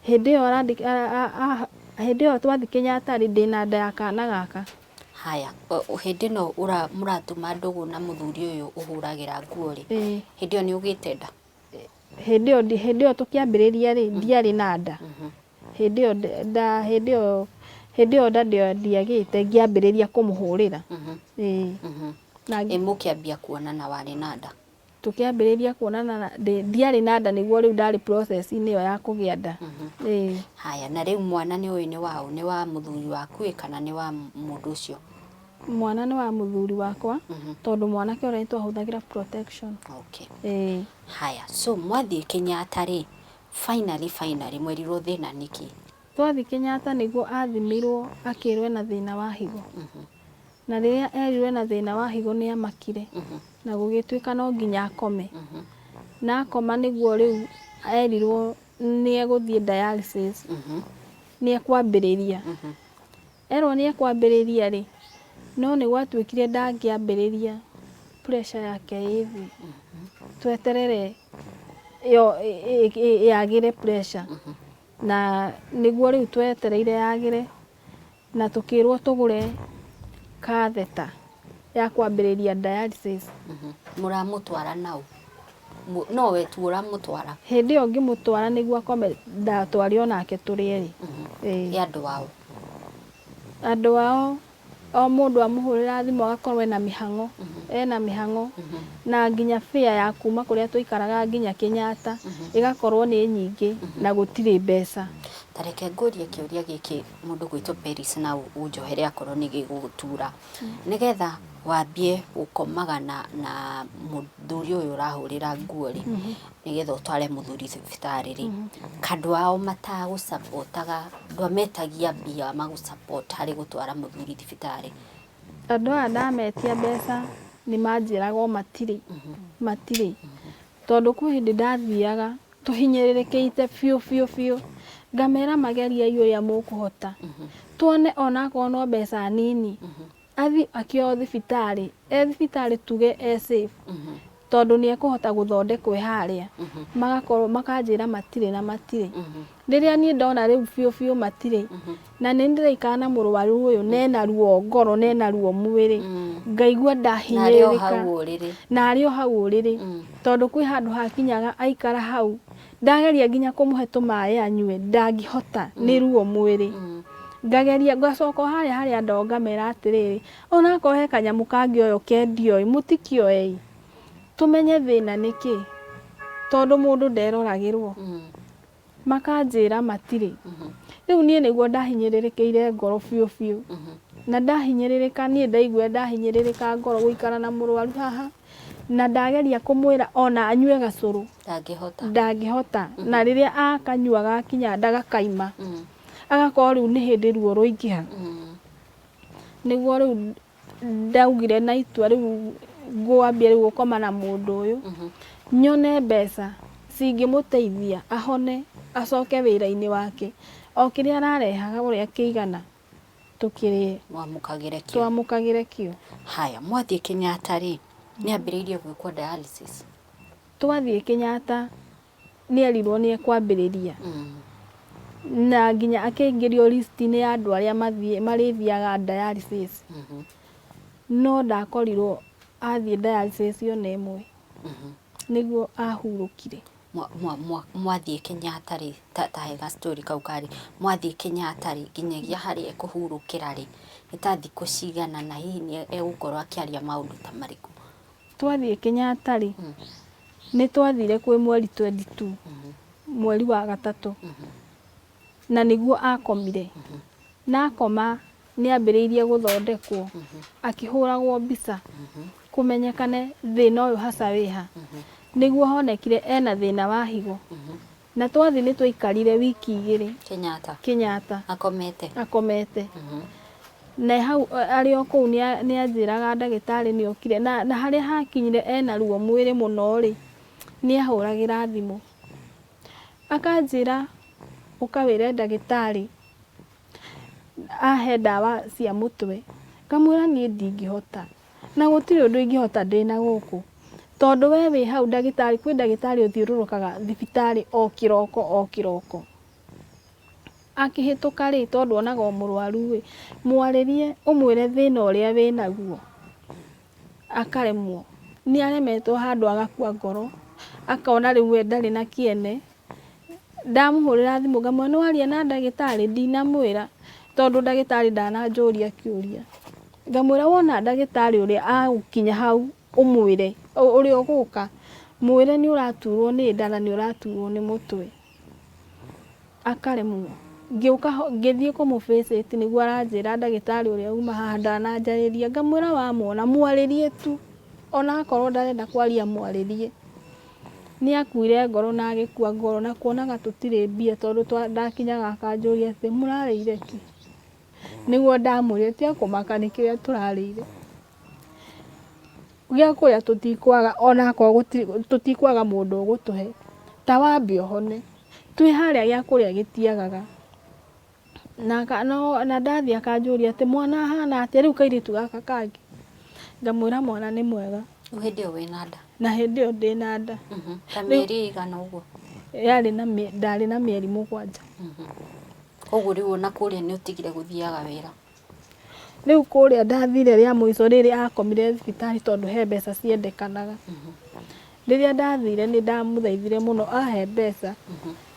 Hĩndĩ ĩyo hĩndĩ ĩyo twathi Kenyatta rĩ, ndĩna nda ya kana gaka. Haya, hĩndĩ ĩno mũratuma ndũgũ na mũthuri ũyũ ũhũragĩra nguo rĩ, hĩndĩ ĩyo nĩ ũgĩte nda? Hĩndĩ ĩyo tũkĩambĩrĩria rĩ, ndiarĩ na nda. Hĩndĩ ĩyo nda hĩndĩ ĩyo nda ndiagĩte ngĩambĩrĩria kũmũhũrĩra. Ĩĩ. Na Ĩ mũkĩambia kuonana warĩ na nda? Tũkĩambĩrĩria kuonana ndiarĩ na nda, nĩguo rĩu ndarĩ process-inĩ ĩyo ya kũgĩa nda. Ĩĩ. Haya, na rĩu mwana nĩ ũyũ nĩ waũ? Nĩ wa mũthuri waku ĩ kana nĩ wa mũndũ ũcio? Mwana nĩ wa mũthuri wakwa, tondũ mwanake ũrĩa nĩ twahũthagĩra protection. Ĩĩ. Haya, so mwathiĩ Kenyatta rĩ, finally mwerirwo thĩna nĩkĩ? Twathiĩ Kenyatta nĩguo athimirwo akĩrwo ena thĩna wa higo. Na rĩrĩa erirwo ena thĩna wa higo nĩ amakire na gũgĩtuĩka no nginya akome. Na akoma nĩguo rĩu erirwo nĩ egũthiĩ dialysis, nĩ ekwambĩrĩria. Erwo nĩ ekwambĩrĩria rĩ, no nĩ gwatuĩkire ndangĩambĩrĩria pressure yake ĩ thĩ. Tweterere yo yagĩre pressure. Na nĩguo rĩu twetereire yagĩre na tũkĩrwo tũgũre catheter ya kwambĩrĩria dialysis. Mũramũtwara nau? No we tu ũramũtwara? Hĩndĩ ĩyo ngĩmũtwara nĩguo akome, ndatware onake tũrĩ erĩ. Ĩĩ. Ĩ andũ ao? Andũ ao, o mũndũ amũhũrĩra thimũ agakorwo ena mĩhang'o na nginya fare ya kuma kũrĩa tũikaraga nginya Kenyatta ĩgakorwo nĩ nyingĩ na gũtirĩ mbeca. Ta reke ngũrie kĩũria gĩkĩ, mũndũ gwĩtwo Peris, na ũnjohere akorwo nĩ gĩgũgũtura. Nĩgetha wambie gũkomaga na mũthuri ũyũ ũrahũrĩra nguo rĩ, nĩgetha ũtware mũthuri thibitarĩ rĩ, kandũ ao matagũcapotaga, ndwametagia mbia magũsupport harĩ gũtwara mũthuri thibitarĩ? Andũ aya ndametia mbeca nĩ manjĩraga o matirĩ, matirĩ, tondũ kwĩ hĩndĩ ndathiaga tũhinyĩrĩrĩkĩte biũ biũ biũ, ngamera mageriei ũrĩa mũkũhota tuone onakorwo no mbeca nini, athi akĩoywo thibitarĩ, e thibitarĩ tuge e safe, tondũ nĩ ekũhota gũthondekwo e harĩa. Magakorwo makanjĩra matirĩ na matirĩ. Rĩrĩa niĩ ndona rĩu biũ biũ matirĩ, na nĩ ndĩraikara na mũrwaru ũyũ nena ruo ngoro, nena ruo mwĩrĩ, ngaigua Na arĩ o ndahinyĩrĩrĩka. Hau ũrĩrĩ. Na arĩ o hau ũrĩrĩ, tondũ kwĩ handũ hakinyaga aikara hau, ndageria nginya kũmũhe tũmaĩ anyue ndangĩhota nĩ ruo mwĩrĩ. Ngageria ngacoka o harĩa harĩa andũ ngamera atĩrĩrĩ, onakorwo he kanyamũ kangĩoywo kendio ĩ, mũtikĩoei tũmenye thĩna nĩkĩ, tondũ mũndũ nderoragĩrwo. Makanjĩra matirĩ. Rĩu niĩ nĩguo ndahinyĩrĩrĩkĩire ngoro biũ biũ, na ndahinyĩrĩrĩka niĩ ndaigua ndahinyĩrĩrĩka ngoro gũikara na mũrwaru haha, na ndageria kũmwĩra ona anyue gacũrũ Ndangĩhota. Ndangĩhota, na rĩrĩa akanyua gakinya nda gakaima, agakorwo rĩu nĩ hĩndĩ ruo rwaingĩha. Nĩguo rĩu ndaugire na itua rĩu ngwambia rĩu gũkoma na mũndũ ũyũ, nyone mbeca cingĩmũteithia ahone acoke wĩra-inĩ wake, o kĩrĩa ararehaga ũrĩa kĩigana tũkĩrĩe. Mwamũkagĩre kĩo. Twamũkagĩre kĩo. Haya, mwathiĩ Kenyatta rĩ, nĩ ambĩrĩirie gwĩkwo dialysis? Twathiĩ Kenyatta nĩ erirwo nĩ ekwambĩrĩria, na nginya akĩingĩrio list-inĩ ya andũ arĩa marĩthiaga dialysis, no ndakorirwo athiĩ dialysis ona ĩmwe. Nĩguo ahurũkire. Mwathiĩ Kenyatta rĩ, ta he ga story kau karĩ mwathiĩ Kenyatta rĩ, nginyagia harĩa ekũhurũkĩra rĩ, nĩ ta thikũ cigana, na hihi nĩ egũkorwo akĩaria maũndũ ta marĩkũ? Twathiĩ Kenyatta rĩ, nĩ twathire kwĩ mweri 22, mweri wa gatatũ, na nĩguo akomire. Na akoma nĩ ambĩrĩirie gũthondekwo akĩhũragwo mbica kũmenyekane thĩna ũyũ haca wĩha. Nĩguo honekire ena thĩna wa higo, na twathiĩ nĩ twaikarire wiki 2. Kenyatta? Kenyatta. Akomete? Akomete. Na hau arĩ o kũu nĩ anjĩraga ndagĩtarĩ nĩ okire, na harĩa hakinyire ena ruo mwĩrĩ mũno rĩ, nĩ ahũragĩra thimũ. Akanjĩra ũka wĩre ndagĩtarĩ ahe ndawa cia mũtwe. Ngamwĩra niĩ ndingĩhota na gũtirĩ ũndũ ingĩhota ndĩna gũkũ tondũ we wĩ hau ndagĩtarĩ, kwĩ ndagĩtarĩ ũthiũrũrũkaga thibitarĩ o kĩroko o kĩroko. Akĩhĩtũka rĩ, tondũ onaga o mũrwaru rĩ, mwarĩrie ũmwĩre thĩna ũrĩa wĩnaguo. Akaremwo. Nĩ aremetwo handũ agakua ngoro, akona rĩu we ndarĩ na kĩene. Ndamũhũrĩra thimũ ngamwĩra nĩ waria na ndagĩtarĩ? Ndinamwĩra tondũ ndagĩtarĩ ndananjũria kĩũria. Ngamwĩra wona ndagĩtarĩ ũrĩa agũkinya hau ũmwĩre, ũrĩa ũgũka, mwĩre nĩ ũraturwo nĩ nda na nĩ ũraturwo nĩ mũtwe. Akaremwo. Ngĩũka ngĩthiĩ kũmũ visit nĩguo aranjĩra ndagĩtarĩ ũrĩa uma haha ndananjarĩria. Ngamwĩra wamuona mwarĩrie tu, ona akorwo ndarenda kwaria mwarĩrie. Nĩ akuire ngoro na agĩkua ngoro na kuonaga tũtirĩ mbia tondũ ndakinyaga akanjũria atĩ mũrarĩire kĩ? Nĩguo ndamwĩrire tiga kũmaka nĩ kĩrĩa tũrarĩire. Gĩa kũrĩa tũtikwaga ona akorwo tũtikwaga mũndũ ũgũtũhe, ta wambe ũhone. Twĩ harĩa gĩa kũrĩa gĩtiagaga. Na ndathiĩ akanjũria atĩ mwana ahana atĩa, rĩu kairĩtu gaka kangĩ. Ngamwĩra mwana nĩ mwega. Rĩu hĩndĩ ĩyo wĩna nda? Na hĩndĩ ĩyo ndĩna nda. Ta mĩeri ĩigana ũguo? Yarĩ na ndarĩ na mĩeri 7. Koguo rĩu ona kũrĩa nĩ ũtigire gũthiaga wĩra? Rĩu kũrĩa ndathire rĩa mũico rĩrĩ akomire thibitarĩ tondũ he mbeca ciendekanaga. Rĩrĩa ndathire nĩ ndamũthaithire mũno ahe mbeca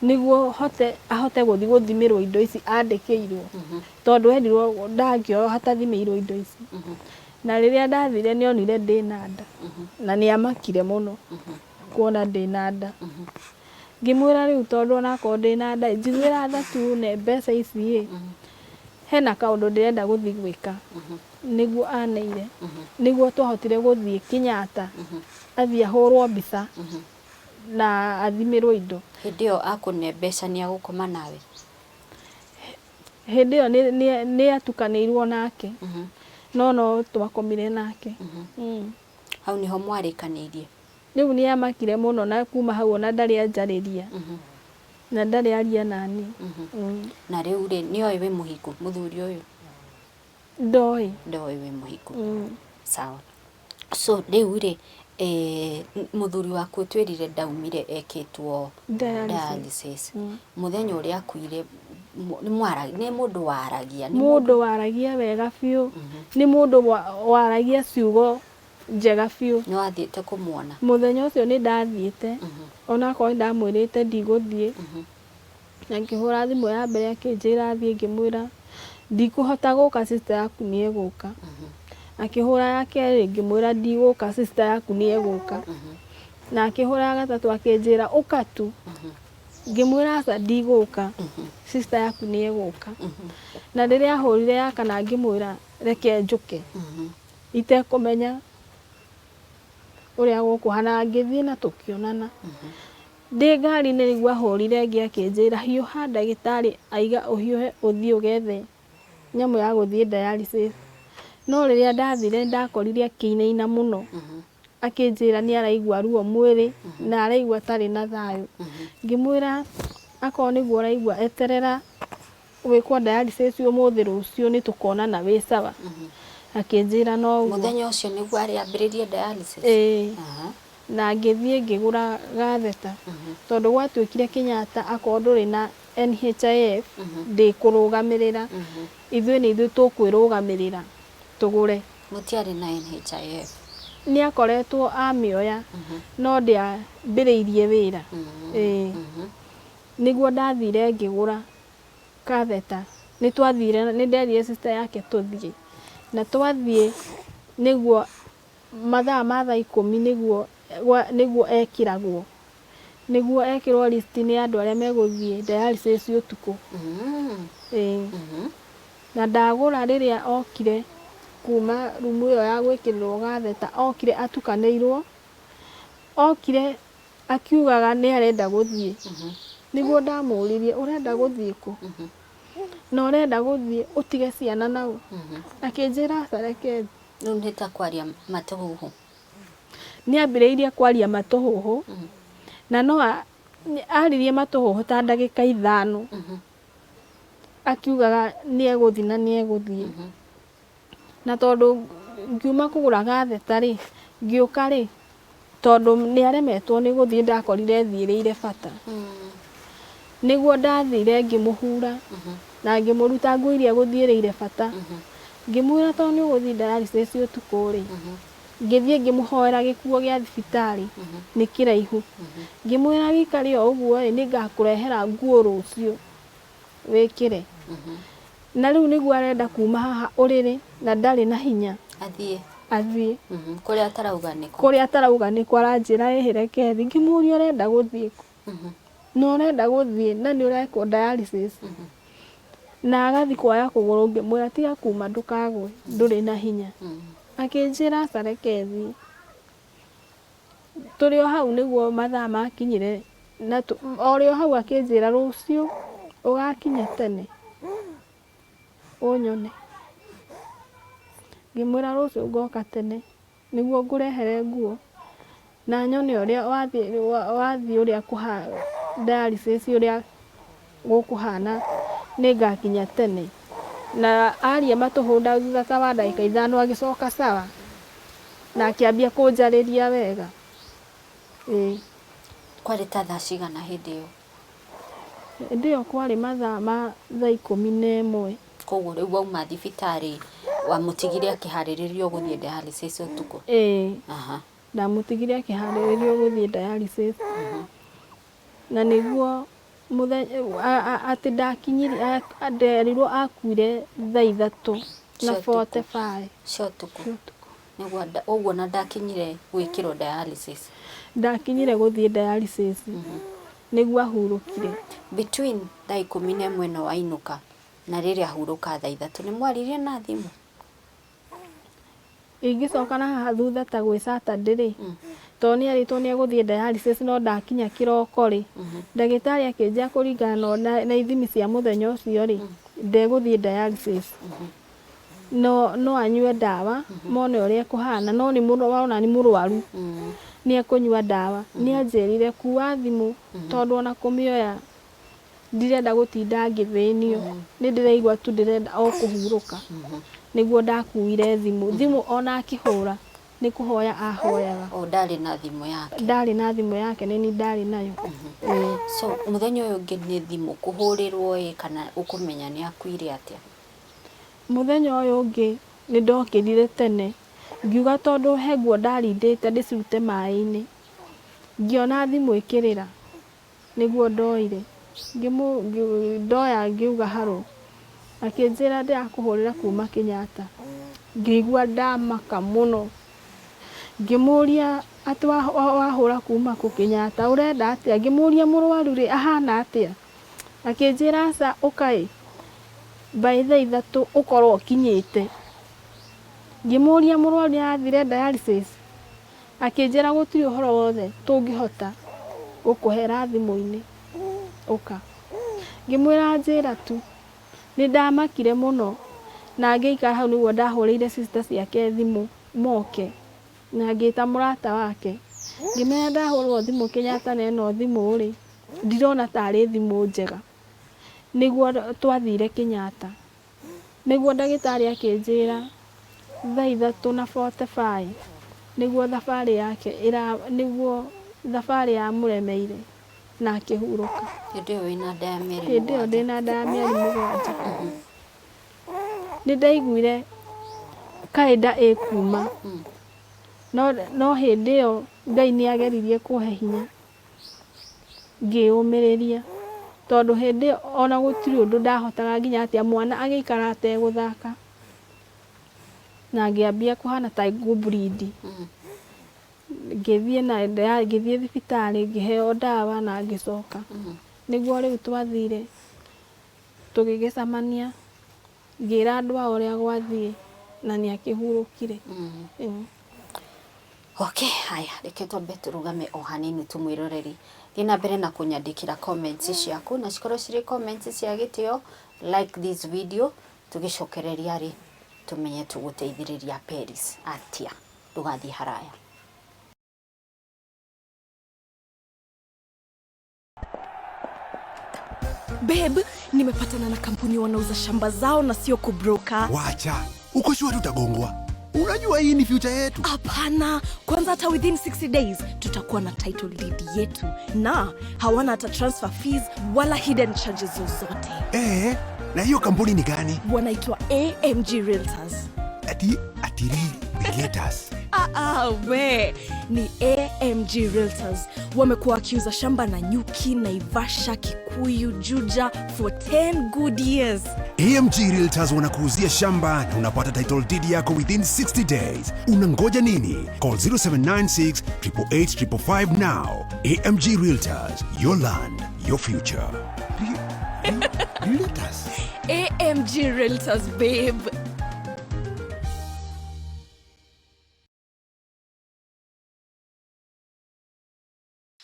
nĩguo hote ahote gũthiĩ gũthimĩrwo indo ici andĩkĩirwo tondũ erirwo ndangĩoywo hatathimĩirwo indo ici. Na rĩrĩa ndathire nĩ onire ndĩna nda na nĩ amakire mũno kuona ndĩna nda. Ngĩmwĩra rĩu tondũ onakorwo ndĩna nda njiguĩra tha tu ne mbeca ici ĩ, hena kaũndũ ndĩrenda gũthiĩ gwĩka. Nĩguo aneire, nĩguo twahotire gũthiĩ Kenyatta, athiĩ ahũrwo mbica na athimĩrwo indo. Hĩndĩ ĩyo akũne mbeca nĩ agũkoma nawe? Hĩndĩ ĩyo nĩ atukanĩirwo nake, no no twakomire nake. Hau nĩho mwarĩkanĩirie? Rĩu nĩ amakire mũno na kuma hau ona ndarĩ anjarĩria na ndarĩ aria nani. Na rĩu rĩ, nĩ oĩ wĩ mũhiku mũthuri ũyũ? Ndoĩ. Ndoĩ wĩ mũhiku. Sawa. So rĩu rĩ, mũthuri waku ũtwĩrire ndaumire ekĩtwo dialysis. Mũthenya ũrĩa akuire nĩ mũndũ waragia? Mũndũ waragia wega biũ. Nĩ mũndũ waragia ciugo njega biũ. Nĩ wathiĩte kũmuona? Mũthenya ũcio nĩ ndathiĩte, onakorwo nĩ ndamwĩrĩte ndigũthiĩ. Na ngĩhũra thimũ ya mbere akĩnjĩra thiĩ, ngĩmwĩra ndikũhota gũka, sister yaku nĩ egũka. Akĩhũra ya kerĩ ngĩmwĩra ndigũka, sister yaku nĩ egũka. Na akĩhũra ya gatatũ akĩnjĩra ũka tu. Ngĩmwĩra aca ndigũka, sister yaku nĩ egũka. Na rĩrĩa ahũrire ya kana ngĩmwĩra reke njũke itekũmenya ũrĩa gũkũhana, ngĩthiĩ na tũkĩonana. Ndĩ ngari-inĩ nĩguo ahũrire ĩngĩ akĩnjĩra hiũha ndagĩtarĩ aiga ũhiũhe ũthiĩ ũgethe nyamũ ya gũthiĩ dialysis. No rĩrĩa ndathire nĩndakorire akĩinaina mũno, akĩnjĩra nĩ araigua ruo mwĩrĩ na araigua atarĩ na thayũ. Ngĩmwĩra akorwo nĩguo ũraigua eterera gwĩkwo dialysis ũmũthĩ rũciũ nĩ tũkonana wĩ sawa. Akĩnjĩra no ũguo. Mũthenya ũcio nĩguo arĩambĩrĩrie dialysis? Ĩĩ. Na ngĩthiĩ ngĩgũra gatheta tondũ gwatuĩkire Kenyatta akorwo ndũrĩ na NHIF ndĩkũrũgamĩrĩra, ithuĩ nĩ ithuĩ tũkwĩrũgamĩrĩra tũgũre. Mũtiarĩ na NHIF? Nĩ akoretwo amĩoya no ndĩambĩrĩirie wĩra. Ĩĩ. Nĩguo ndathire ngĩgũra katheta. Nĩ twathire, nĩ nderire sister yake tũthiĩ. Na twathiĩ nĩguo mathaa ma thaa 10 nĩguo ekĩragwo. Nĩguo ekĩrwo list nĩ andũ arĩa megũthiĩ dialysis ũtukũ. Ĩĩ. Na ndagũra rĩrĩa okire kuma rumu ĩyo ya gwĩkĩrĩrwo gatheta, okire atukanĩirwo, okire akiugaga nĩ arenda gũthiĩ. Nĩguo ndamũririe ũrenda gũthiĩ kũ? Na ũrenda gũthiĩ ũtige ciana nau? Akĩnjĩra aca reke thiĩ. Rĩu nĩ ta kwaria matũhũhũ. Nĩ ambĩrĩirie kwaria matũhũhũ na Aririe matũhũhũ ta ndagĩka 5 akiugaga nĩ egũthiĩ na nĩ egũthiĩ. Na tondũ ngiuma kũgũra gatheta rĩ, ngĩũka rĩ, tondũ nĩ aremetwo nĩ gũthiĩ ndakorire thiĩrĩire bata. Nĩguo ndathire ngĩmũhura na ngĩmũruta nguo iria egũthiĩrĩire bata. Ngĩmwĩra tondũ nĩ ũgũthiĩ dialysis ũtukũ rĩ, ngĩthiĩ ngĩmũhoera gĩkuo gĩa thibitarĩ nĩ kĩraihu. Ngĩmwĩra wĩikare o ũguo ĩ, nĩngakũrehera nguo rũciũ wĩkĩre. Na rĩu nĩguo arenda kuma haha ũrĩrĩ na ndarĩ na hinya. Athiĩ. Athiĩ. Kũrĩa atarauga nĩkũ. Kũrĩa atarauga nĩkũ aranjĩra ĩhĩ reke thiĩ. Ngĩmũria ũrenda gũthiĩ kũ? Na ũrenda gũthiĩ na nĩ ũrekwo dialysis. Na agathiĩ kuoya kũgũrũ ngĩmwĩra tiga kuma ndũkagwe ndũrĩ na hinya. Akĩnjĩra aca reke thiĩ. Tũrĩ o hau nĩguo mathaa makinyire na o rĩ o hau akĩnjĩra rũciũ ũgakinya tene ũnyone. Ngĩmwĩra rũciũ ngoka tene nĩguo ngũrehere nguo na nyone ũrĩa wathiĩ ũrĩa dialysis ũrĩa gũkũhana nĩngakinya tene. Na aria matũhũnda thutha ta wa ndagĩka 5 agĩcoka sawa na akĩambia kũnjarĩria wega. Ĩĩ. Kwarĩ ta thaa cigana hĩndĩ ĩyo? Hĩndĩ ĩyo kwarĩ mathaa ma thaa 11. Koguo rĩu wauma thibitarĩ wamũtigire akĩharĩrĩrio gũthiĩ dialysis ũtukũ? Ĩĩ. Ndamũtigire akĩharĩrĩrio gũthiĩ dialysis. Na nĩguo mũthenya atĩ ndakinyire nderirwo akuire thaa 3 na 45 cia ũtukũ. Nĩguo ũguo na ndakinyire gwĩkĩrwo dialysis. Ndakinyire gũthiĩ dialysis. Nĩguo ahurũkire. Between thaa 11 na wainũka na rĩrĩa ahurũka thaa 3 nĩ mwaririe na thimũ? Ingĩcoka na haha thutha ta gwĩ Saturday rĩ, tondũ nĩ erĩtwo nĩ egũthiĩ dialysis no ndakinya kĩroko rĩ, ndagĩtarĩ akĩnjĩra kũringana na ithimi cia mũthenya ũcio rĩ, ndegũthiĩ dialysis. No anyue ndawa mone ũrĩa ekũhana, no nĩ wona nĩ mũrwaru nĩ ekũnyua ndawa. Nĩ anjĩrire kua thimũ tondũ ona kũmĩoya ndirenda gũtinda ngĩthĩnio, nĩ ndĩraigua tu ndĩrenda o kũhurũka. Nĩguo ndakuire thimũ. Thimũ ona akĩhũra nĩ kũhoya ahoyaga. O ndarĩ na thimũ yake? Ndarĩ na thimũ yake, nĩ niĩ ndarĩ nayo. So mũthenya ũyũ ũngĩ nĩ thimũ kũhũrĩrwo ĩ kana ũkũmenya nĩ akuire atĩa? Mũthenya ũyũ ũngĩ nĩ ndokĩrire tene ngiuga tondũ he nguo ndarindĩte ndĩcirute maĩ-inĩ, ngĩona thimũ ĩkĩrĩra nĩguo ndoire. Ndoya ngiuga harũ, akĩnjĩra ndĩrakũhũrĩra kuma Kenyatta. Ngĩigua ndamaka mũno. Ngĩmũria atĩ wahũra kuma kũ Kenyatta ũrenda atĩa? Ngĩmũria mũrwaru rĩ ahana atĩa? Akĩnjĩra aca ũka ĩ by thaa 3 ũkorwo ũkinyĩte. Ngĩmũria mũrwaru nĩ arathire dialysis? Akĩnjĩra gũtirĩ ũhoro wothe tũngĩhota gũkũhera thimũ-inĩ ũka. Ngĩmwĩra njĩra tu. Nĩ ndamakire mũno na ngĩikara hau nĩguo ndahũrĩire sister ciake thimũ moke na ngĩta mũrata wake. Ngĩmera ndahũrwo thimũ Kenyatta na ĩno thimũ rĩ, ndirona tarĩ thimũ njega. Nĩguo twathire Kenyatta. Nĩguo ndagĩtarĩ akĩnjĩra thaa 3 na 45 nĩguo thabarĩ yake nĩguo thabarĩ yamũremeire na akĩhurũka. Hĩndĩ ĩyo wĩna nda ya mĩeri Hĩndĩ ĩyo ndĩna nda ya mĩeri 7. Nĩ ndaiguire kaĩ nda ĩkuma. No hĩndĩ ĩyo Ngai nĩ ageririe kũhe hinya ngĩũmĩrĩria tondũ hĩndĩ ĩyo ona gũtirĩ ũndũ ndahotaga nginya atĩa mwana agĩikara ategũthaka na ngĩambia kũhana ta ngũ-bleed. Ngĩthiĩ na ngĩthiĩ thibitarĩ ngĩheo ndawa na ngĩcoka. Nĩguo rĩu twathire tũgĩgĩcemania ngĩra andũ ao ũrĩa gwathiĩ na nĩ akĩhurũkire. Okay, haya, reke twambe tũrũgame o hanini tu mwĩroreri. Thiĩ na mbere na kũnyandĩkĩra comments ciaku na cikorwo cirĩ comments cia gĩtĩo, like this video, tũgĩcokereria rĩ tũmenye tũgũteithĩrĩria Peris atĩa. Ndũgathiĩ haraya. Babe, nimepatana na kampuni wanauza shamba zao na sio kubroka. Wacha, uko sure tutagongwa? Unajua hii ni future yetu. Hapana, kwanza hata within 60 days tutakuwa na title deed yetu, na hawana hata transfer fees wala hidden charges zozote. Eh, na hiyo kampuni ni gani? Wanaitwa AMG Realtors. Ati Realtors. Ah, ah, we ni AMG Realtors. Wamekuwa wakiuza shamba Nanyuki, Naivasha, Kikuyu, Juja for 10 good years. AMG Realtors wanakuuzia shamba na unapata title deed yako within 60 days. Unangoja nini? Call 0796 888 555 now. AMG Realtors, your land, your future. Realtors. AMG Realtors, babe.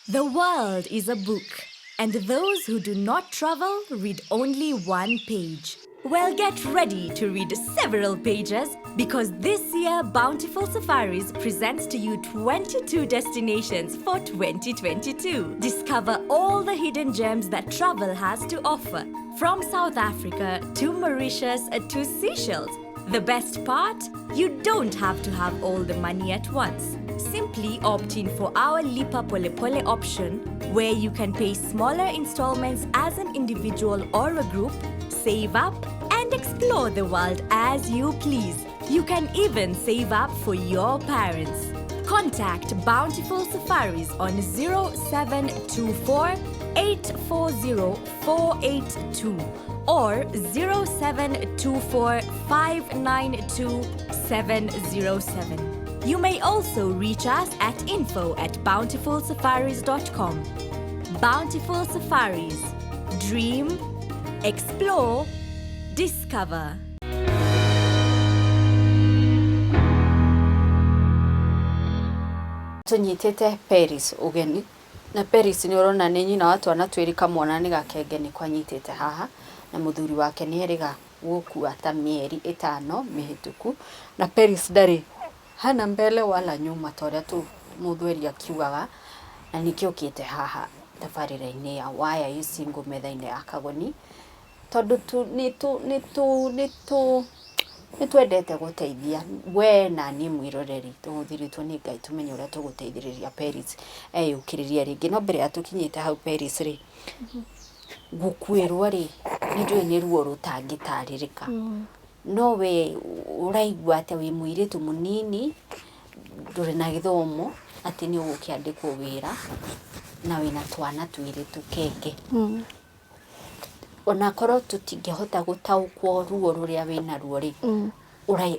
The world is a book, and those who do not travel read only one page. Well, get ready to read several pages because this year Bountiful Safaris presents to you 22 destinations for 2022. Discover all the hidden gems that travel has to offer, from South Africa to Mauritius to Seychelles. The best part? You don't have to have all the money at once. Simply opt in for our Lipa Pole Pole option, where you can pay smaller installments as an individual or a group, save up, and explore the world as you please. You can even save up for your parents. Contact Bountiful Safaris on 0724 840 482 or 0724 592 707. You may also reach us at info@bountifulsafaris.com. Bountiful Safaris. Dream, explore, discover. Tũnyitĩte Peris ũgeni, na Peris nĩ ũrona nĩ nyina wa twana twĩrĩ, kamwana nĩ gakenge nĩko anyitĩte haha, na mũthuri wake nĩ erĩga gũkua ta mĩeri 5 mĩhĩtũku, na Peris ndarĩ hana mbele wala nyuma ta ũrĩa tu mũthweri akiugaga, na nĩkĩo okĩte haha tabarĩra-inĩ ya Why Are You Single metha-inĩ ya Kagoni, tondũ tu nĩ tu nĩ tu nĩ tu nĩ twendete gũteithia we na niĩ mwĩroreri. Tũhũthĩrĩtwo nĩ Ngai tũmenye ũrĩa tũgũteithĩrĩria Peris eyũkĩrĩria rĩngĩ. No mbere ya tũkinyĩte hau, Peris rĩ, gũkuĩrwo rĩ, nĩ njũĩ nĩ ruo rũtangĩtarĩrĩka, no we ũraigua atĩa wĩ mũirĩtu mũnini, ndũrĩ na gĩthomo, atĩ nĩ ũgũkĩandĩkwo wĩra na wĩna twana twĩrĩ tũkenge? Onakorwo tũtingĩhota gũtaũkwo ruo rũrĩa wĩna ruo rĩ,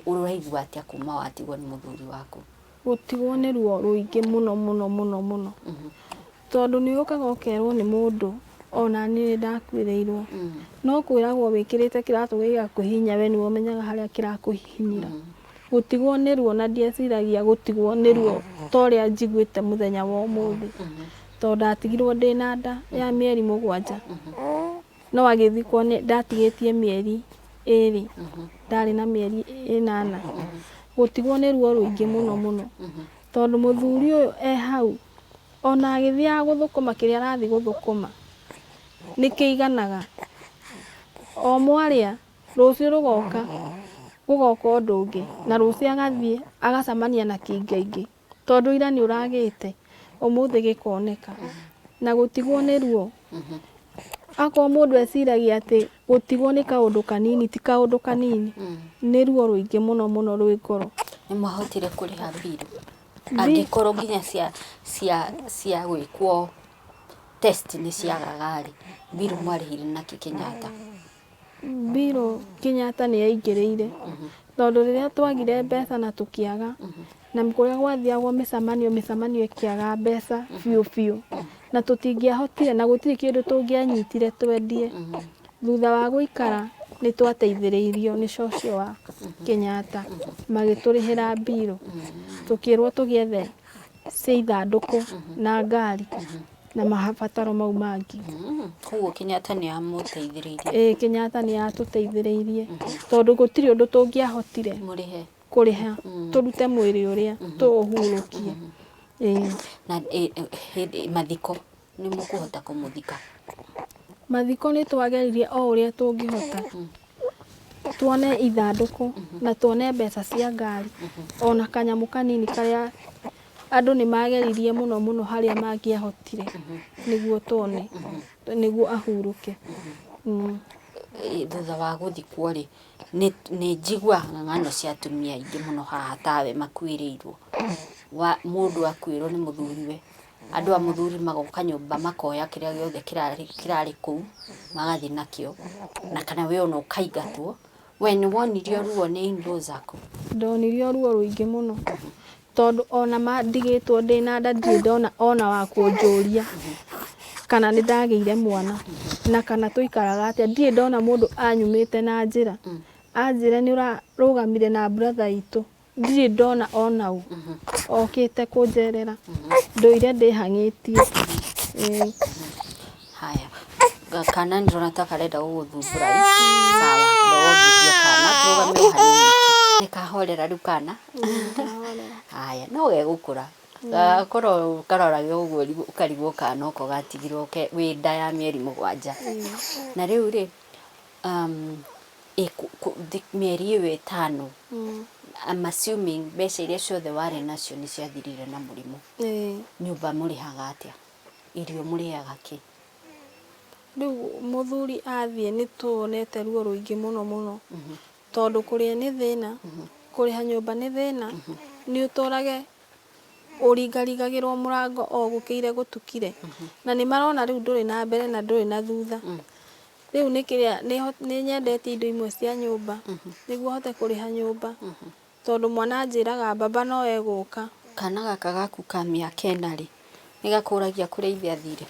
ũraigua atĩa kuma watigwo nĩ mũthuri waku? Gũtigwo nĩ ruo rũingĩ mũno mũno mũno mũno, tondũ nĩ ũkaga ũkerwo nĩ mũndũ, ona niĩ nĩ ndakuĩrĩirwo, no kwĩragwo wĩkĩrĩte kĩratũ gĩgakũhihinya, we nĩwe ũmenyaga harĩa kĩrakũhihinyĩra. Gũtigwo nĩ ruo, na ndieciragia gũtigwo nĩ ruo ta ũrĩa njiguĩte mũthenya wa ũmũthĩ, tondũ ndatigirwo ndĩna nda ya mĩeri 7, no agĩthikwo nĩ ndatigĩtie mĩeri 2, ndarĩ na mĩeri 8. Gũtigwo nĩ ruo rũingĩ mũno mũno, tondũ mũthuri ũyũ e hau, ona agĩthiaga gũthũkũma, kĩrĩa arathiĩ gũthũkũma nĩ kĩiganaga o mwarĩa, rũciũ rũgoka gũgoka ũndũ ũngĩ, na rũciũ agathiĩ agacemania na kĩngaingĩ, tondũ ira nĩ ũragĩte, ũmũthĩ gĩkoneka. Na gũtigwo nĩ ruo, akorwo mũndũ eciragia atĩ gũtigwo nĩ kaũndũ kanini, ti kaũndũ kanini, nĩ ruo rũingĩ mũno mũno rwĩ ngoro. Nĩ mwahotire kũrĩha mbirũ, angĩkorwo nginya cia gwĩkwo test nĩ ciagaga rĩ, mbirũ mwarĩhire nakĩ Kenyatta? Mbirũ Kenyatta nĩ yaingĩrĩire, tondũ rĩrĩa twagire mbeca na tũkĩaga na kũrĩa gwathiagwo mĩcemanio ĩkĩaga mbeca biũ biũ, na tũtingĩahotire, na gũtirĩ kĩndũ tũngĩanyitire twendie. Thutha wa gũikara, nĩ twateithĩrĩirio nĩ cocio wa Kenyatta, magĩtũrĩhĩra mbirũ, tũkĩrwo tũgĩethe cia ithandũkũ na ngari na mabataro mau mangĩ. Koguo Kenyatta nĩ amũteithĩrĩirie? Ĩĩ, Kenyatta nĩ yatũteithĩrĩirie, tondũ gũtirĩ ũndũ tũngĩahotire mũrĩhe kũrĩha tũrute mwĩrĩ ũrĩa tũũhurũkie. Ĩĩ. Na hĩndĩ mathiko nĩ mũkũhota kũmũthika? Mathiko nĩ twageririe o ũrĩa tũngĩhota tuone ithandũkũ na tuone mbeca cia ngari ona kanyamũ kanini karĩa andũ nĩ mageririe mũno mũno harĩa mangĩahotire nĩguo tuone nĩguo ahurũke. Thutha wa gũthikwo rĩ, nĩ njiguaga ng'ano cia atumia aingĩ mũno haha tawe makuĩrĩirwo. Mũndũ akuĩrwo nĩ mũthuriwe, andũ a mũthuri magoka nyũmba makoya kĩrĩa gĩothe kĩrarĩ kũu, magathiĩ nakĩo, na kana we ona ũkaingatwo. We nĩ wonirio ruo nĩ in-laws aku? Ndonirio ruo rũingĩ mũno, tondũ ona ndigĩtwo ndĩna nda ndirĩ ndona ona wa kũnjũria kana nĩ ndagĩire mwana na kana tũikaraga atĩa. Ndirĩ ndona mũndũ anyumĩte na njĩra anjĩre nĩ ũrarũgamire na brother itũ. Ndirĩ ndona ona ũ okĩte kũnjerera, ndũire ndĩhang'ĩtie. Haya, kana nĩndĩrona ta karenda gũgũthumbũra ĩ. Sawa, ndogongithia kana, tũrũgame o hanini tu. Nĩ kahorera rĩu kana? Haya, no gegũkũra. Gakorwo karorage ũguo ũkarigwo kana noko gatigirwo wĩ nda ya mĩeri 7. Na rĩu rĩ, mĩeri ĩyo 5, I'm assuming mbeca iria ciothe warĩ nacio nĩ ciathirire na mũrimũ. Nyũmba mũrĩhaga atĩa? Irio mũrĩaga kĩ? Rĩu mũthuri athiĩ nĩ tuonete ruo rũingĩ mũno mũno, tondũ kũrĩa nĩ thĩna, kũrĩha nyũmba nĩ thĩna, nĩ ũtũrage ũringaringagĩrwo mũrango o gũkĩire gũtukire, na nĩ marona rĩu ndũrĩ na mbere na ndũrĩ na thutha. Rĩu nĩ kĩrĩa nĩ nyendetie indo imwe cia nyũmba nĩguo hote kũrĩha nyũmba, tondũ mwana anjĩraga baba no egũka. Kana gaka gaku ka mĩaka 4 rĩ, nĩ gakũragia kũrĩa ithe athire?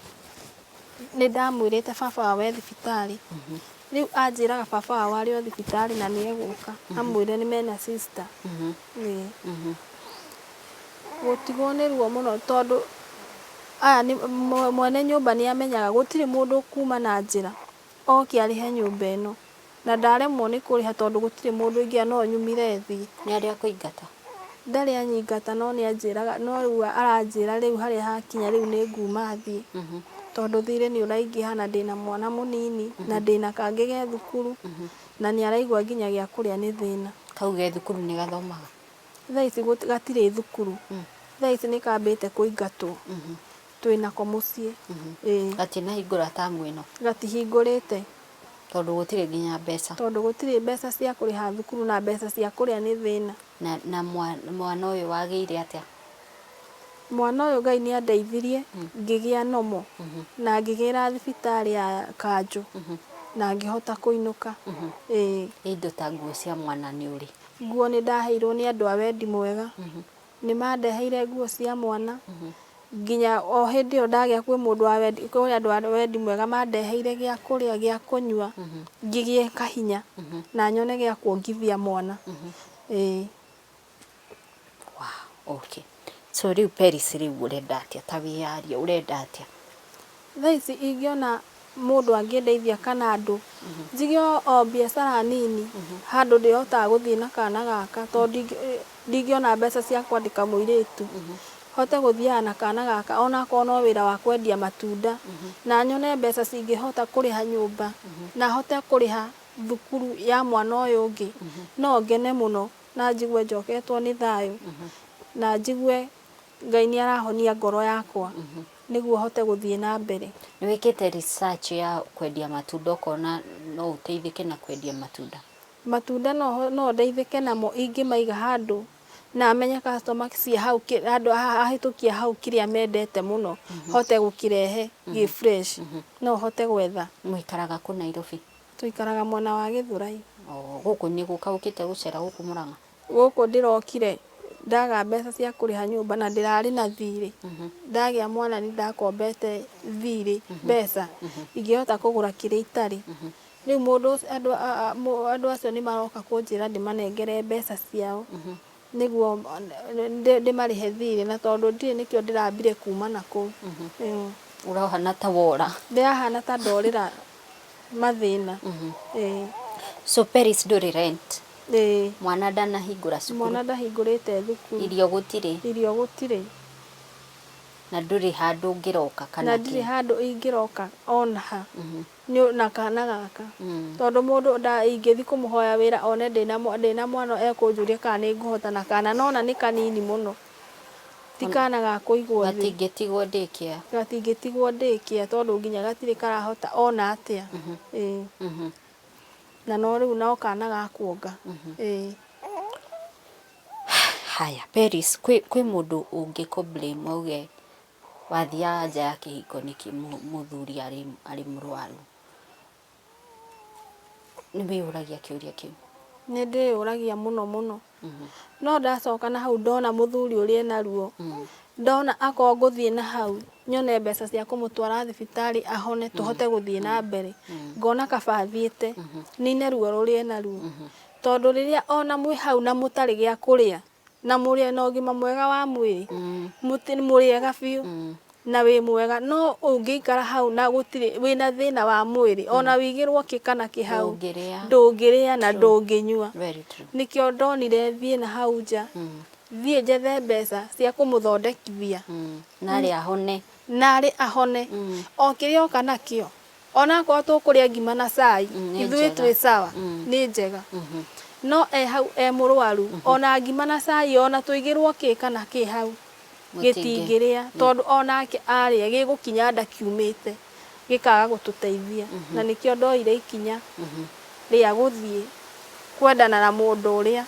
Nĩ ndamwĩrĩte baba wao e thibitarĩ. Rĩu anjĩraga baba wao arĩ o thibitarĩ na nĩ egũka, amwĩre nĩ mena sister. Gũtigwo nĩ ruo mũno tondũ aya nĩ mwene nyũmba nĩ amenyaga gũtirĩ mũndũ ũkuma na njĩra oke arĩhe nyũmba ĩno. Na ndaremwo nĩ kũrĩha tondũ gũtirĩ mũndũ ingĩoya no nyumire thiĩ. Nĩ arĩ akũingata? Ndarĩ anyingata no nĩ anjĩraga, no rĩu aranjĩra rĩu harĩa hakinya rĩu nĩ nguma thiĩ. Tondũ thirĩ nĩ ũraingĩha na ndĩna mwana mũnini na ndĩna kangĩ ge thukuru na nĩ araigua nginya gĩa kũrĩa nĩ thĩna. Kau ge thukuru nĩ gathomaga? Thaa ici gatirĩ thukuru. Thaa ici nĩ kambĩte kũingatwo. Twĩnako mũciĩ. Gatinahingũra tamu ĩno? Gatihingũrĩte. Tondũ gũtirĩ nginya mbeca. Tondũ gũtirĩ mbeca cia kũrĩha thukuru na mbeca cia kũrĩa nĩ thĩna. Na mwana ũyũ wagĩire atĩa? Mwana ũyũ Ngai nĩ andeithirie ngĩgĩa normal na ngĩgĩra thibitarĩ ya kanjũ na ngĩhota kũinũka. Ĩĩ. Indo ta nguo cia mwana nĩ ũrĩ? Nguo nĩ ndaheirwo nĩ andũ a wendi mwega. Nĩ mandeheire nguo cia mwana nginya o hĩndĩ ĩyo ndagĩa kwĩ mũndũ wa wendi, kwĩ andũ a wendi mwega mandeheire gĩa kũrĩa, gĩa kũnyua, ngĩgĩe kahinya na nyone gĩa kuongithia mwana. Ĩĩ. Wow, okay. So rĩu Peris rĩu ũrenda atĩa? Ta wĩyarie ũrenda atĩa? Thaa ici ingĩona mũndũ angĩndeithia kana andũ, njige o biacara nini handũ ndĩhotaga gũthiĩ na kana gaka tondũ ndingĩona mbeca cia kwandĩka mũirĩtu. Hote gũthiaga na kana gaka onakorwo no wĩra wa kwendia matunda na nyone mbeca cingĩhota kũrĩha nyũmba na hote kũrĩha thukuru ya mwana ũyũ ũngĩ, no ngene mũno na njigue njoketwo nĩ thayũ na njigue Ngai nĩ arahonia ngoro yakwa nĩguo hote gũthiĩ na mbere. Nĩ wĩkĩte research ya kwendia matunda ũkona no ũteithĩke na kwendia matunda? Matunda no ndeithĩke namo ingĩmaiga handũ na menye customer cia hau, andũ ahĩtũki a hau kĩrĩa mendete mũno hote gũkĩrehe gĩ fresh, no hote gwetha. Mũikaraga kũ Nairobi? Tũikaraga mwena wa Gĩthũrai. Oh, gũkũ nĩ gũka ũkĩte gũcera gũkũ Mũrang'a? Gũkũ ndĩrokire ndaga mbeca cia kũrĩha nyũmba na ndĩrarĩ na thirĩ. Ndagĩa mwana nĩ ndakombete thirĩ mbeca ingĩhota kũgũra kĩrĩa itarĩ. Rĩu mũndũ andũ andũ acio nĩ maroka kũnjĩra ndĩmanengere mbeca ciao nĩguo ndĩmarĩhe thirĩ na tondũ ndirĩ nĩkĩo ndĩrambire kuma na kũu. Ũrahana ta wora. Ndĩrahana ta ndorĩra mathĩna. So Peris ndũrĩ rent? Mwana ndanahingũra cukuru? Mwana ndahingũrĩte thukuru. Irio gũtirĩ? Irio gũtirĩ. Na ndũrĩ handũ ũngĩroka Na kana ndirĩ kĩ? handũ ingĩroka ona ha. Nĩ na kana gaka. Tondũ mũndũ nda ingĩthiĩ kũmũhoya wĩra one ndĩna mwana ekũnjũria kana nĩ ngũhota na kana nona nĩ kanini mũno. Ti kana ga kũigwo thĩ. Gatingĩtigwo daycare. Gatingĩtigwo daycare tondũ nginya gatirĩ karahota ona atĩa. Ĩĩ. Na no rĩu no kana ga kuonga. Ĩĩ. Haya, Peris, kwĩ mũndũ ũngĩkũ blame auge wathiaga nja ya kĩhiko nĩkĩ mũthuri arĩ mũrwaru? Nĩ wĩyũragia kĩũria kĩu? Nĩ ndĩyũragia mũno mũno. No ndacoka na hau ndona mũthuri ũrĩa ena ruo, ndona akorwo ngũthiĩ na hau nyone mbeca cia kũmũtwara thibitarĩ ahone tũhote gũthiĩ na mbere, ngona kaba thiĩte nine ruo rũrĩa ena ruo. Tondũ rĩrĩa ona mwĩ hau na mũtarĩ gĩa kũrĩa na mũrĩ na ũgima mwega wa mwĩrĩ, mũrĩega biũ na wĩ mwega, no ũngĩikara hau na gũtirĩ wĩna thĩna wa mwĩrĩ ona wĩigĩrwo kĩ kana kĩ hau ndũngĩrĩa na ndũngĩnyua. Nĩkĩo ndonire thiĩ na hau nja, thiĩ njethe mbeca cia kũmũthondekithia narĩ ahone, narĩ ahone o kĩrĩa oka nakĩo. Ona akorwo tũkũrĩa ngima na cai, ithuĩ twĩ sawa, nĩ njega. No e hau e mũrwaru, ona ngima na cai ona tũigĩrwo kĩ kana kĩ hau gĩtingĩrĩa, tondũ onake arĩa gĩgũkinya nda kiumĩte gĩkaga gũtũteithia. Na nĩkĩo ndoire ikinya rĩa gũthiĩ kwendana na mũndũ ũrĩa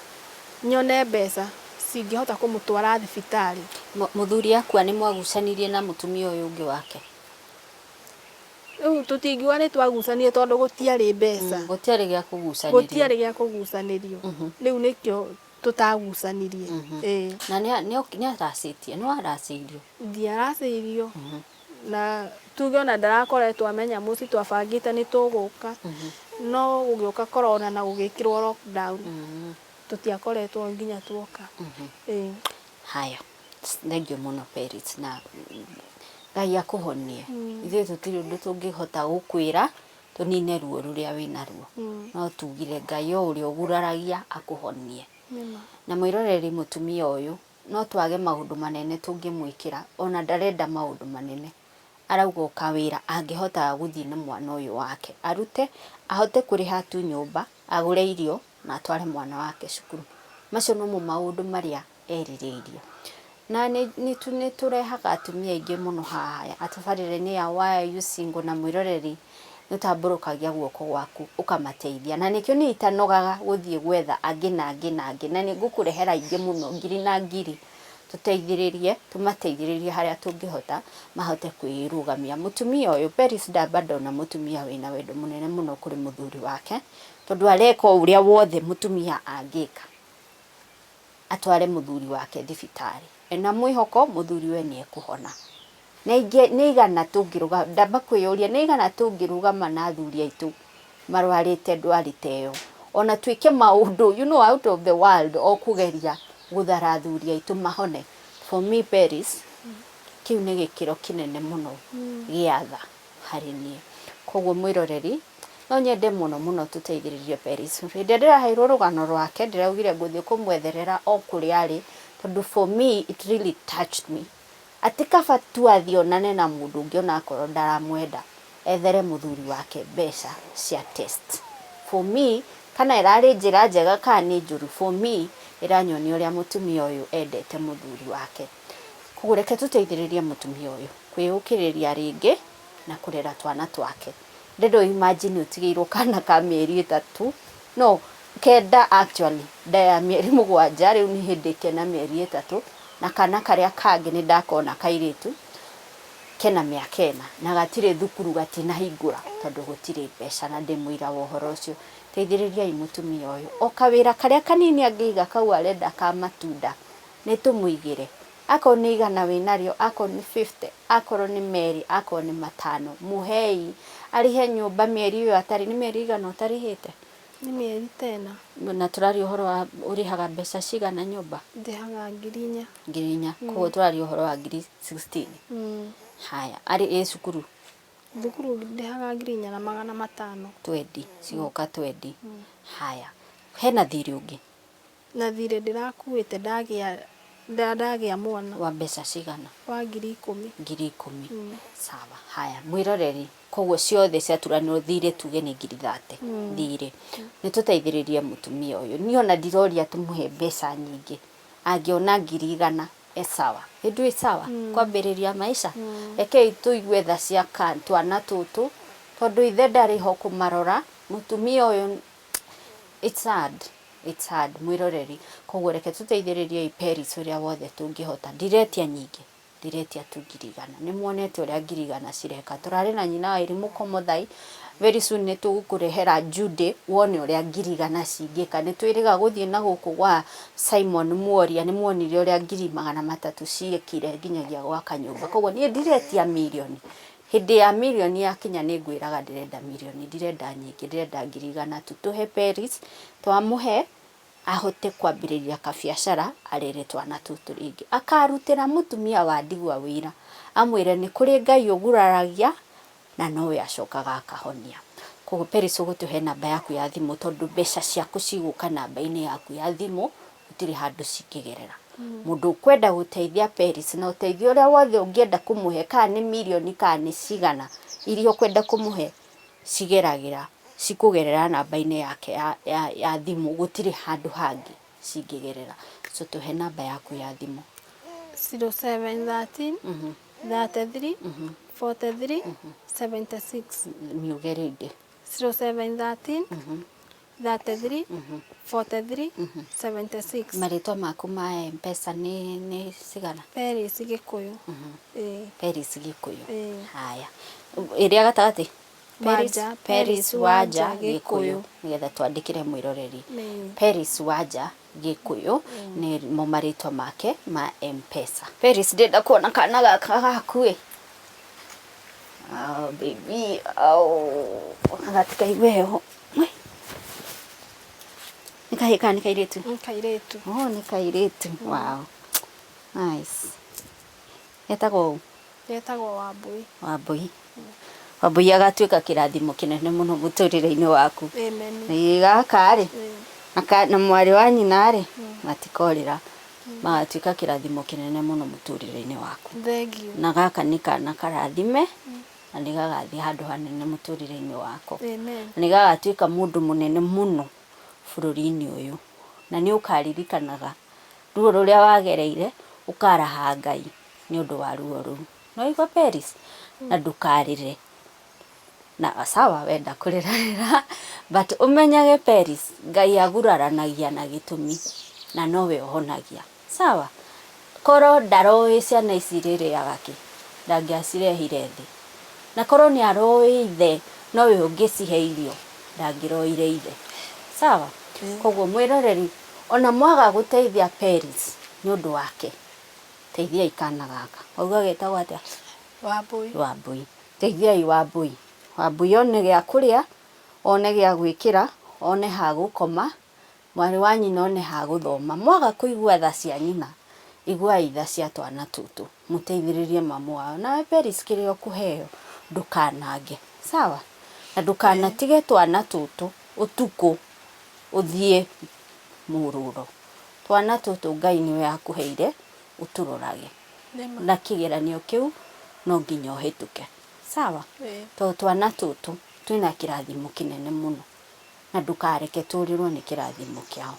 nyone mbeca cingĩhota kũmũtwara thibitarĩ. Mũthuri akua nĩ mwagucanirie na mũtumia ũyũ ũngĩ wake? Rĩu tũtingiuga nĩ twagucanirie tondũ gũtiarĩ mbeca. Gũtiarĩ gĩa kũgucanĩrio. Gũtiarĩ gĩa kũgucanĩrio. Rĩu nĩkĩo tũtagucanirie. Na nĩ aracĩtie, nĩ waracĩirio? Ndiaracĩirio. Na tuge ona ndarakoretwo amenya mũciĩ twabangĩte nĩ tũgũka. No gũgĩũka corona na gũgĩkĩrwo lockdown. Tũtiakoretwo nginya tuoka. Haya, thengiũ mũno Peris, na Ngai akũhonie. Ithuĩ tũtirĩ ũndũ tũngĩhota gũkwĩra tũnine ruo rũrĩa wĩna ruo. No tugire Ngai o ũrĩa ũguraragia akũhonie. Na mwĩroreri mũtumia ũyũ no twage maũndũ manene tũngĩmwĩkĩra, ona ndarenda maũndũ manene. Arauga o kawĩra angĩhotaga gũthiĩ na mwana ũyũ wake arute, ahote kũrĩha tu nyũmba, agũre irio na atware mwana wake cukuru. Macio nomo maũndũ marĩa erirĩirie. Na nĩ tũrehaga atumia aingĩ mũno haha atabarĩra-inĩ ya Why Are You Single, na mwĩroreri nĩ ũtambũrũkagia guoko gwaku ũkamateithia. Na nĩkĩo niĩ itanogaga gũthiĩ gwetha angĩ na angĩ na angĩ, na nĩ ngũkũrehera aingĩ mũno, ngiri na ngiri, tũteithĩrĩrie, tũmateithĩrĩrie harĩa tũngĩhota mahote kwĩrũgamia. Mũtumia ũyũ Peris ndamba ndona mũtumia wĩna wendo mũnene mũno kũrĩ mũthuri wake, tondũ areka o ũrĩa wothe mũtumia angĩka atware mũthuri wake thibitarĩ. Ena mwĩhoko mũthuri we nĩ ekũhona. Nĩ igana tũngĩrũgama, ndamba kwĩyũria nĩ igana tũngĩrũgama na athuri aitũ marwarĩte ndwari ta ĩyo, ona twĩke maũndũ you know out of the world o kũgeria gũthara athuri aitũ mahone. For me Peris, kĩu nĩ gĩkĩro kĩnene mũno gĩa tha harĩ niĩ. Koguo mwĩroreri, no nyende mũno mũno tũteithĩrĩrie Peris. Hĩndĩ ĩrĩa ndĩraheirwo rũgano rwake, ndĩraugire ngũthiĩ kũmwetherera o kũrĩa arĩ, tondũ for me it really touched me. Atĩ kaba tu athiĩ onane na mũndũ ũngĩ onakorwo ndaramwenda, ethere mũthuri wake mbeca cia test. For me, kana ĩrarĩ njĩra njega kana nĩ njũru, for me ĩranyonia ũrĩa mũtumia ũyũ endete mũthuri wake. Koguo reke tũteithĩrĩrie mũtumia ũyũ kwĩyũkĩrĩria rĩngĩ na kũrera twana twake. Ndĩrenda imagine ũtigĩirwo kana ka mĩeri 3, no 9 actually, nda ya mĩeri 7, rĩu nĩ hĩndĩ kena mĩeri 3, na kana karĩa kangĩ nĩ ndakona kairĩtu kena mĩaka 4, na gatirĩ thukuru, gatinahingũra tondũ gũtirĩ mbeca, na ndĩ mũira wa ũhoro ũcio. Teithĩrĩriai mũtumia ũyũ o kawĩra karĩa kanini angĩiga kau arenda ka matunda, nĩ tũmũigĩre. Akorwo nĩ 100 wĩnarĩo, akorwo nĩ 50, akorwo nĩ 2, akorwo nĩ 5, mũhei arĩhe nyũmba mĩeri ĩyo atarĩ. Nĩ mĩeri igana ũtarĩhĩte? Nĩ mĩeri tena. Na tũraria ũhoro wa ũrĩhaga mbeca cigana nyũmba? Ndĩhaga 4,000. 4,000. Koguo tũraria ũhoro wa 16,000. Haya, arĩ ĩ cukuru? Thukuru ndĩhaga 4,500. 20, cigoka 20. Haya, hena thirĩ ũngĩ? Na thirĩ ndĩrakuĩte ndagĩa Ndagĩa mwana. Wa mbeca cigana? Wa 10,000. 10,000. Sawa. Haya, mwĩroreri, koguo ciothe ciaturanĩrwo thirĩ tuge nĩ 30,000. Thirĩ. Nĩ tũteithĩrĩrie mũtumia ũyũ. Niĩ ona ndiroria tũmũhe mbeca nyingĩ. Angĩona 100,000 e sawa. Ĩndũ ĩ sawa kwambĩrĩria maica. Rekei tũigue tha cia twana tũtũ tondũ ithe ndarĩ ho kũmarora. Mũtumia ũyũ, it's sad. It's sad, mwĩroreri. Koguo reke tũteithĩrĩriei Peris ũrĩa wothe tũngĩhota. Ndiretia nyingĩ, ndiretia tu 100,000. Nĩ muonete ũrĩa 100,000 cireka. Tũrarĩ na nyina wa Irimũ Komothai. Very soon nĩ tũgũkũrehera Judy wone ũrĩa 100,000 cingĩka. Nĩ twĩrĩga gũthiĩ na gũkũ gwa Simon Mworia, nĩ muonire ũrĩa 300,000 ciekire nginyagia gwaka nyũmba. Koguo niĩ ndiretia mirioni. Hĩndĩ ya mirioni yakinya nĩ ngwĩraga ndĩrenda mirioni, ndirenda nyingĩ, ndĩrenda 100,000 tu. Tũhe Peris, twamũhe ahote kwambĩrĩria kabiacara arere twana tũtũ rĩngĩ. Akarutĩra mũtumia wa ndigwa wĩra, amwĩre nĩ kũrĩ Ngai ũguraragia na nowe acokaga akahonia. Koguo Peris ũgũtũhe namba yaku ya thimũ tondũ mbeca ciaku cigũka namba-inĩ yaku ya thimũ, gũtirĩ handũ cingĩgerera. Mũndũ ũkwenda gũteithia Peris na ũteithio ũrĩa wothe ũngĩenda kũmũhe, kana nĩ mirioni kana nĩ cigana iria ũkwenda kũmũhe, cigeragĩra cikũgerera namba-inĩ yake ya thimũ, gũtirĩ handũ hangĩ cingĩgerera. So tũhe namba yaku ya thimũ. 0713 33 43 76. Miuge rĩngĩ. 0713 33 43 76. Marĩtwa maku ma M-Pesa nĩ cigana? Peris Gĩkũyũ. Peris Gĩkũyũ. Haya, ĩrĩa gatagatĩ? Wanja, Peris Wanja Gĩkũyũ, nĩgetha twandĩkĩre mwĩroreri. Peris Wanja Gĩkũyũ nĩ mo marĩtwa make ma M-Pesa. Peris, ndĩrenda kuona kana gaka gaku ĩ. Oh, baby, oh, gatikaigwe heho. Nĩ kahĩĩ kana nĩ kairĩtu? Nĩ kairĩtu. Oh, nĩ kairĩtu. Wow. Nice. Getagwo ũ? Getagwo Wambui. Wambui. Wambui agatuĩka kĩrathimo kĩnene mũno mũtũrĩre-inĩ waku. Amen. Ĩĩ gaka rĩ, na mwarĩ wa nyina rĩ, matikorĩra. Magatuĩka kĩrathimo kĩnene mũno mũtũrĩre-inĩ waku. Thank you. Na gaka nĩ kana karathime, na nĩ gagathiĩ handũ hanene mũtũrĩre-inĩ wako. Amen. Na nĩ gagatuĩka mũndũ mũnene mũno bũrũri-inĩ ũyũ. Na nĩ ũkaririkanaga ruo rũrĩa wagereire, ũkaraha Ngai nĩ ũndũ wa ruo rũu. No igua Peris, na ndũkarĩre. Na sawa wenda kũrĩra, but ũmenyage Peris, Ngai aguraranagia na gĩtũmi na nowe ũhonagia. Sawa? Korwo ndaroĩ ciana ici rĩrĩaga kĩ, ndangĩacirehire thĩ. Na korwo nĩ aroĩ ithe nowe ũngĩcihe irio, ndangĩroire ithe. Sawa? Koguo mwĩroreri, ona mwaga gũteithia Peris nĩ ũndũ wake, teithiai kana gaka. Wauga getagwo atĩa? Wambui. Wambui. Teithiai Wambui. Wambui one gĩa kũrĩa, one gĩa gwĩkĩra, one ha gũkoma, mwarĩ wa nyina one ha gũthoma. Mwaga kũigua tha cia nyina, iguai tha cia twana tũtũ, mũteithĩrĩrie mamu wao. Nawe Peris kĩrĩa ũkũheo ndũkanange. Sawa? Na ndũkanatige twana tũtũ ũtukũ ũthiĩ mũrũro. Twana tũtũ Ngai nĩwe akũheire ũtũrorage. Na kĩgeranio kĩu no nginya ũhĩtũke. Sawa? Tondũ twana tũtũ twĩna kĩrathimo kĩnene mũno na ndũkareke tũrĩrwo nĩ kĩrathimo kĩao.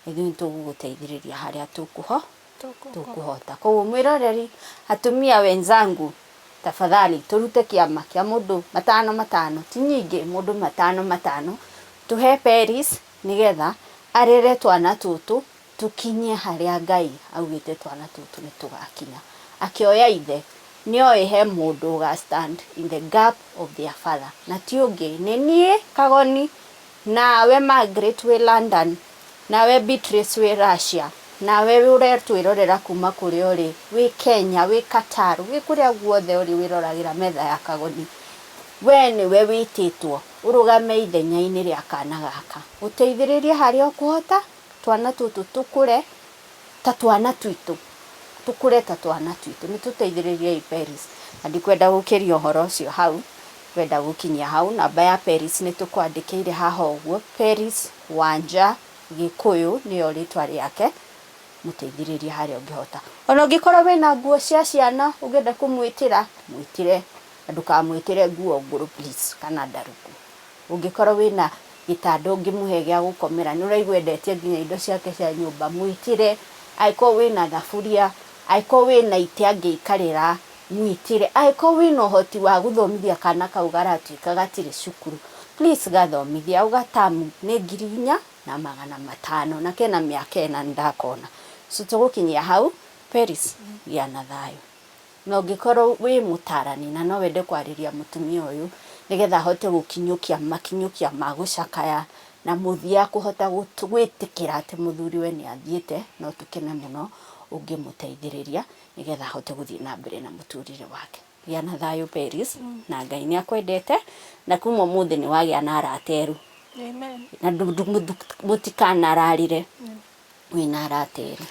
Ithuĩ nĩ tũgũgũteithĩrĩria harĩa tũkũhota. Koguo mwĩroreri, atumia wenzangu, tafadhali tũrute kĩama kĩa mũndũ matano matano, ti nyingĩ, mũndũ matano matano, tũhe Peris nĩgetha arere twana tũtũ tũkinye harĩa Ngai augĩte twana tũtũ nĩ tũgakinya. Akĩoya ithe, nĩoĩ he mũndũ ũga stand in the gap of their father. Na ti ũngĩ, nĩ niĩ Kagoni, nawe Margaret wĩ London, nawe Beatrice wĩ Russia, nawe ũretwĩrorera kuma kũrĩa ũrĩ, wĩ Kenya, wĩ Qatar, wĩ kũrĩa guothe ũrĩ wĩroragĩra metha ya Kagoni. We nĩwe wĩtĩtwo ũrũgame ithenya-inĩ rĩa kana gaka. Ũteithĩrĩrie harĩa ũkũhota, twana tũtũ tũkũre ta twana twitũ. Tũkũre ta twana twitũ. Nĩ tũteithĩrĩriei Peris. Na ndikwenda gũkĩria ũhoro ũcio hau, kwenda gũkinyia hau. Namba ya Peris nĩ tũkwandĩkĩire haha ũguo. Peris Wanja Gĩkũyũ nĩyo rĩtwa rĩake. Mũteithĩrĩrie harĩa ũngĩhota. Ona ũngĩkorwo wĩna nguo cia ciana ũngĩenda kũmwĩtĩra, mwĩtĩre, na ndũkamwĩtĩre nguo ngũrũ please kana ndarũku. Ũngĩkorwo wĩna gĩtanda ũngĩmũhe gĩa gũkomera, nĩ ũraigua endetie nginya indo ciake cia nyũmba, mwĩtĩre. Angĩkorwo wĩna thaburia, angĩkorwo wĩna itĩ angĩikarĩra, mwĩtĩre. Angĩkorwo wĩna ũhoti wa gũthomithia kana kau garatuĩka gatirĩ cukuru, please gathomithie. Au gatamu nĩ 4500 na kena mĩaka 4 nĩ ndakona. So tũgũkinyia hau, Peris, gĩa na thayũ. Na ũngĩkorwo wĩ mũtarani na no wende kwarĩria mũtumia ũyũ nĩgetha ahote gũkinyũkia makinyũkia ma gũcakaya na mũthia kũhota gwĩtĩkĩra atĩ mũthuriwe nĩ athiĩte, no tũkene mũno ũngĩmũteithĩrĩria nĩgetha ahote gũthiĩ na mbere na mũtũrĩre wake. Gĩa na thayũ Peris, na Ngai nĩ akwendete, na kuma ũmũthĩ nĩ wagĩa na arata erũ. Amen. Na mũtikanararĩre wĩna arata erũ.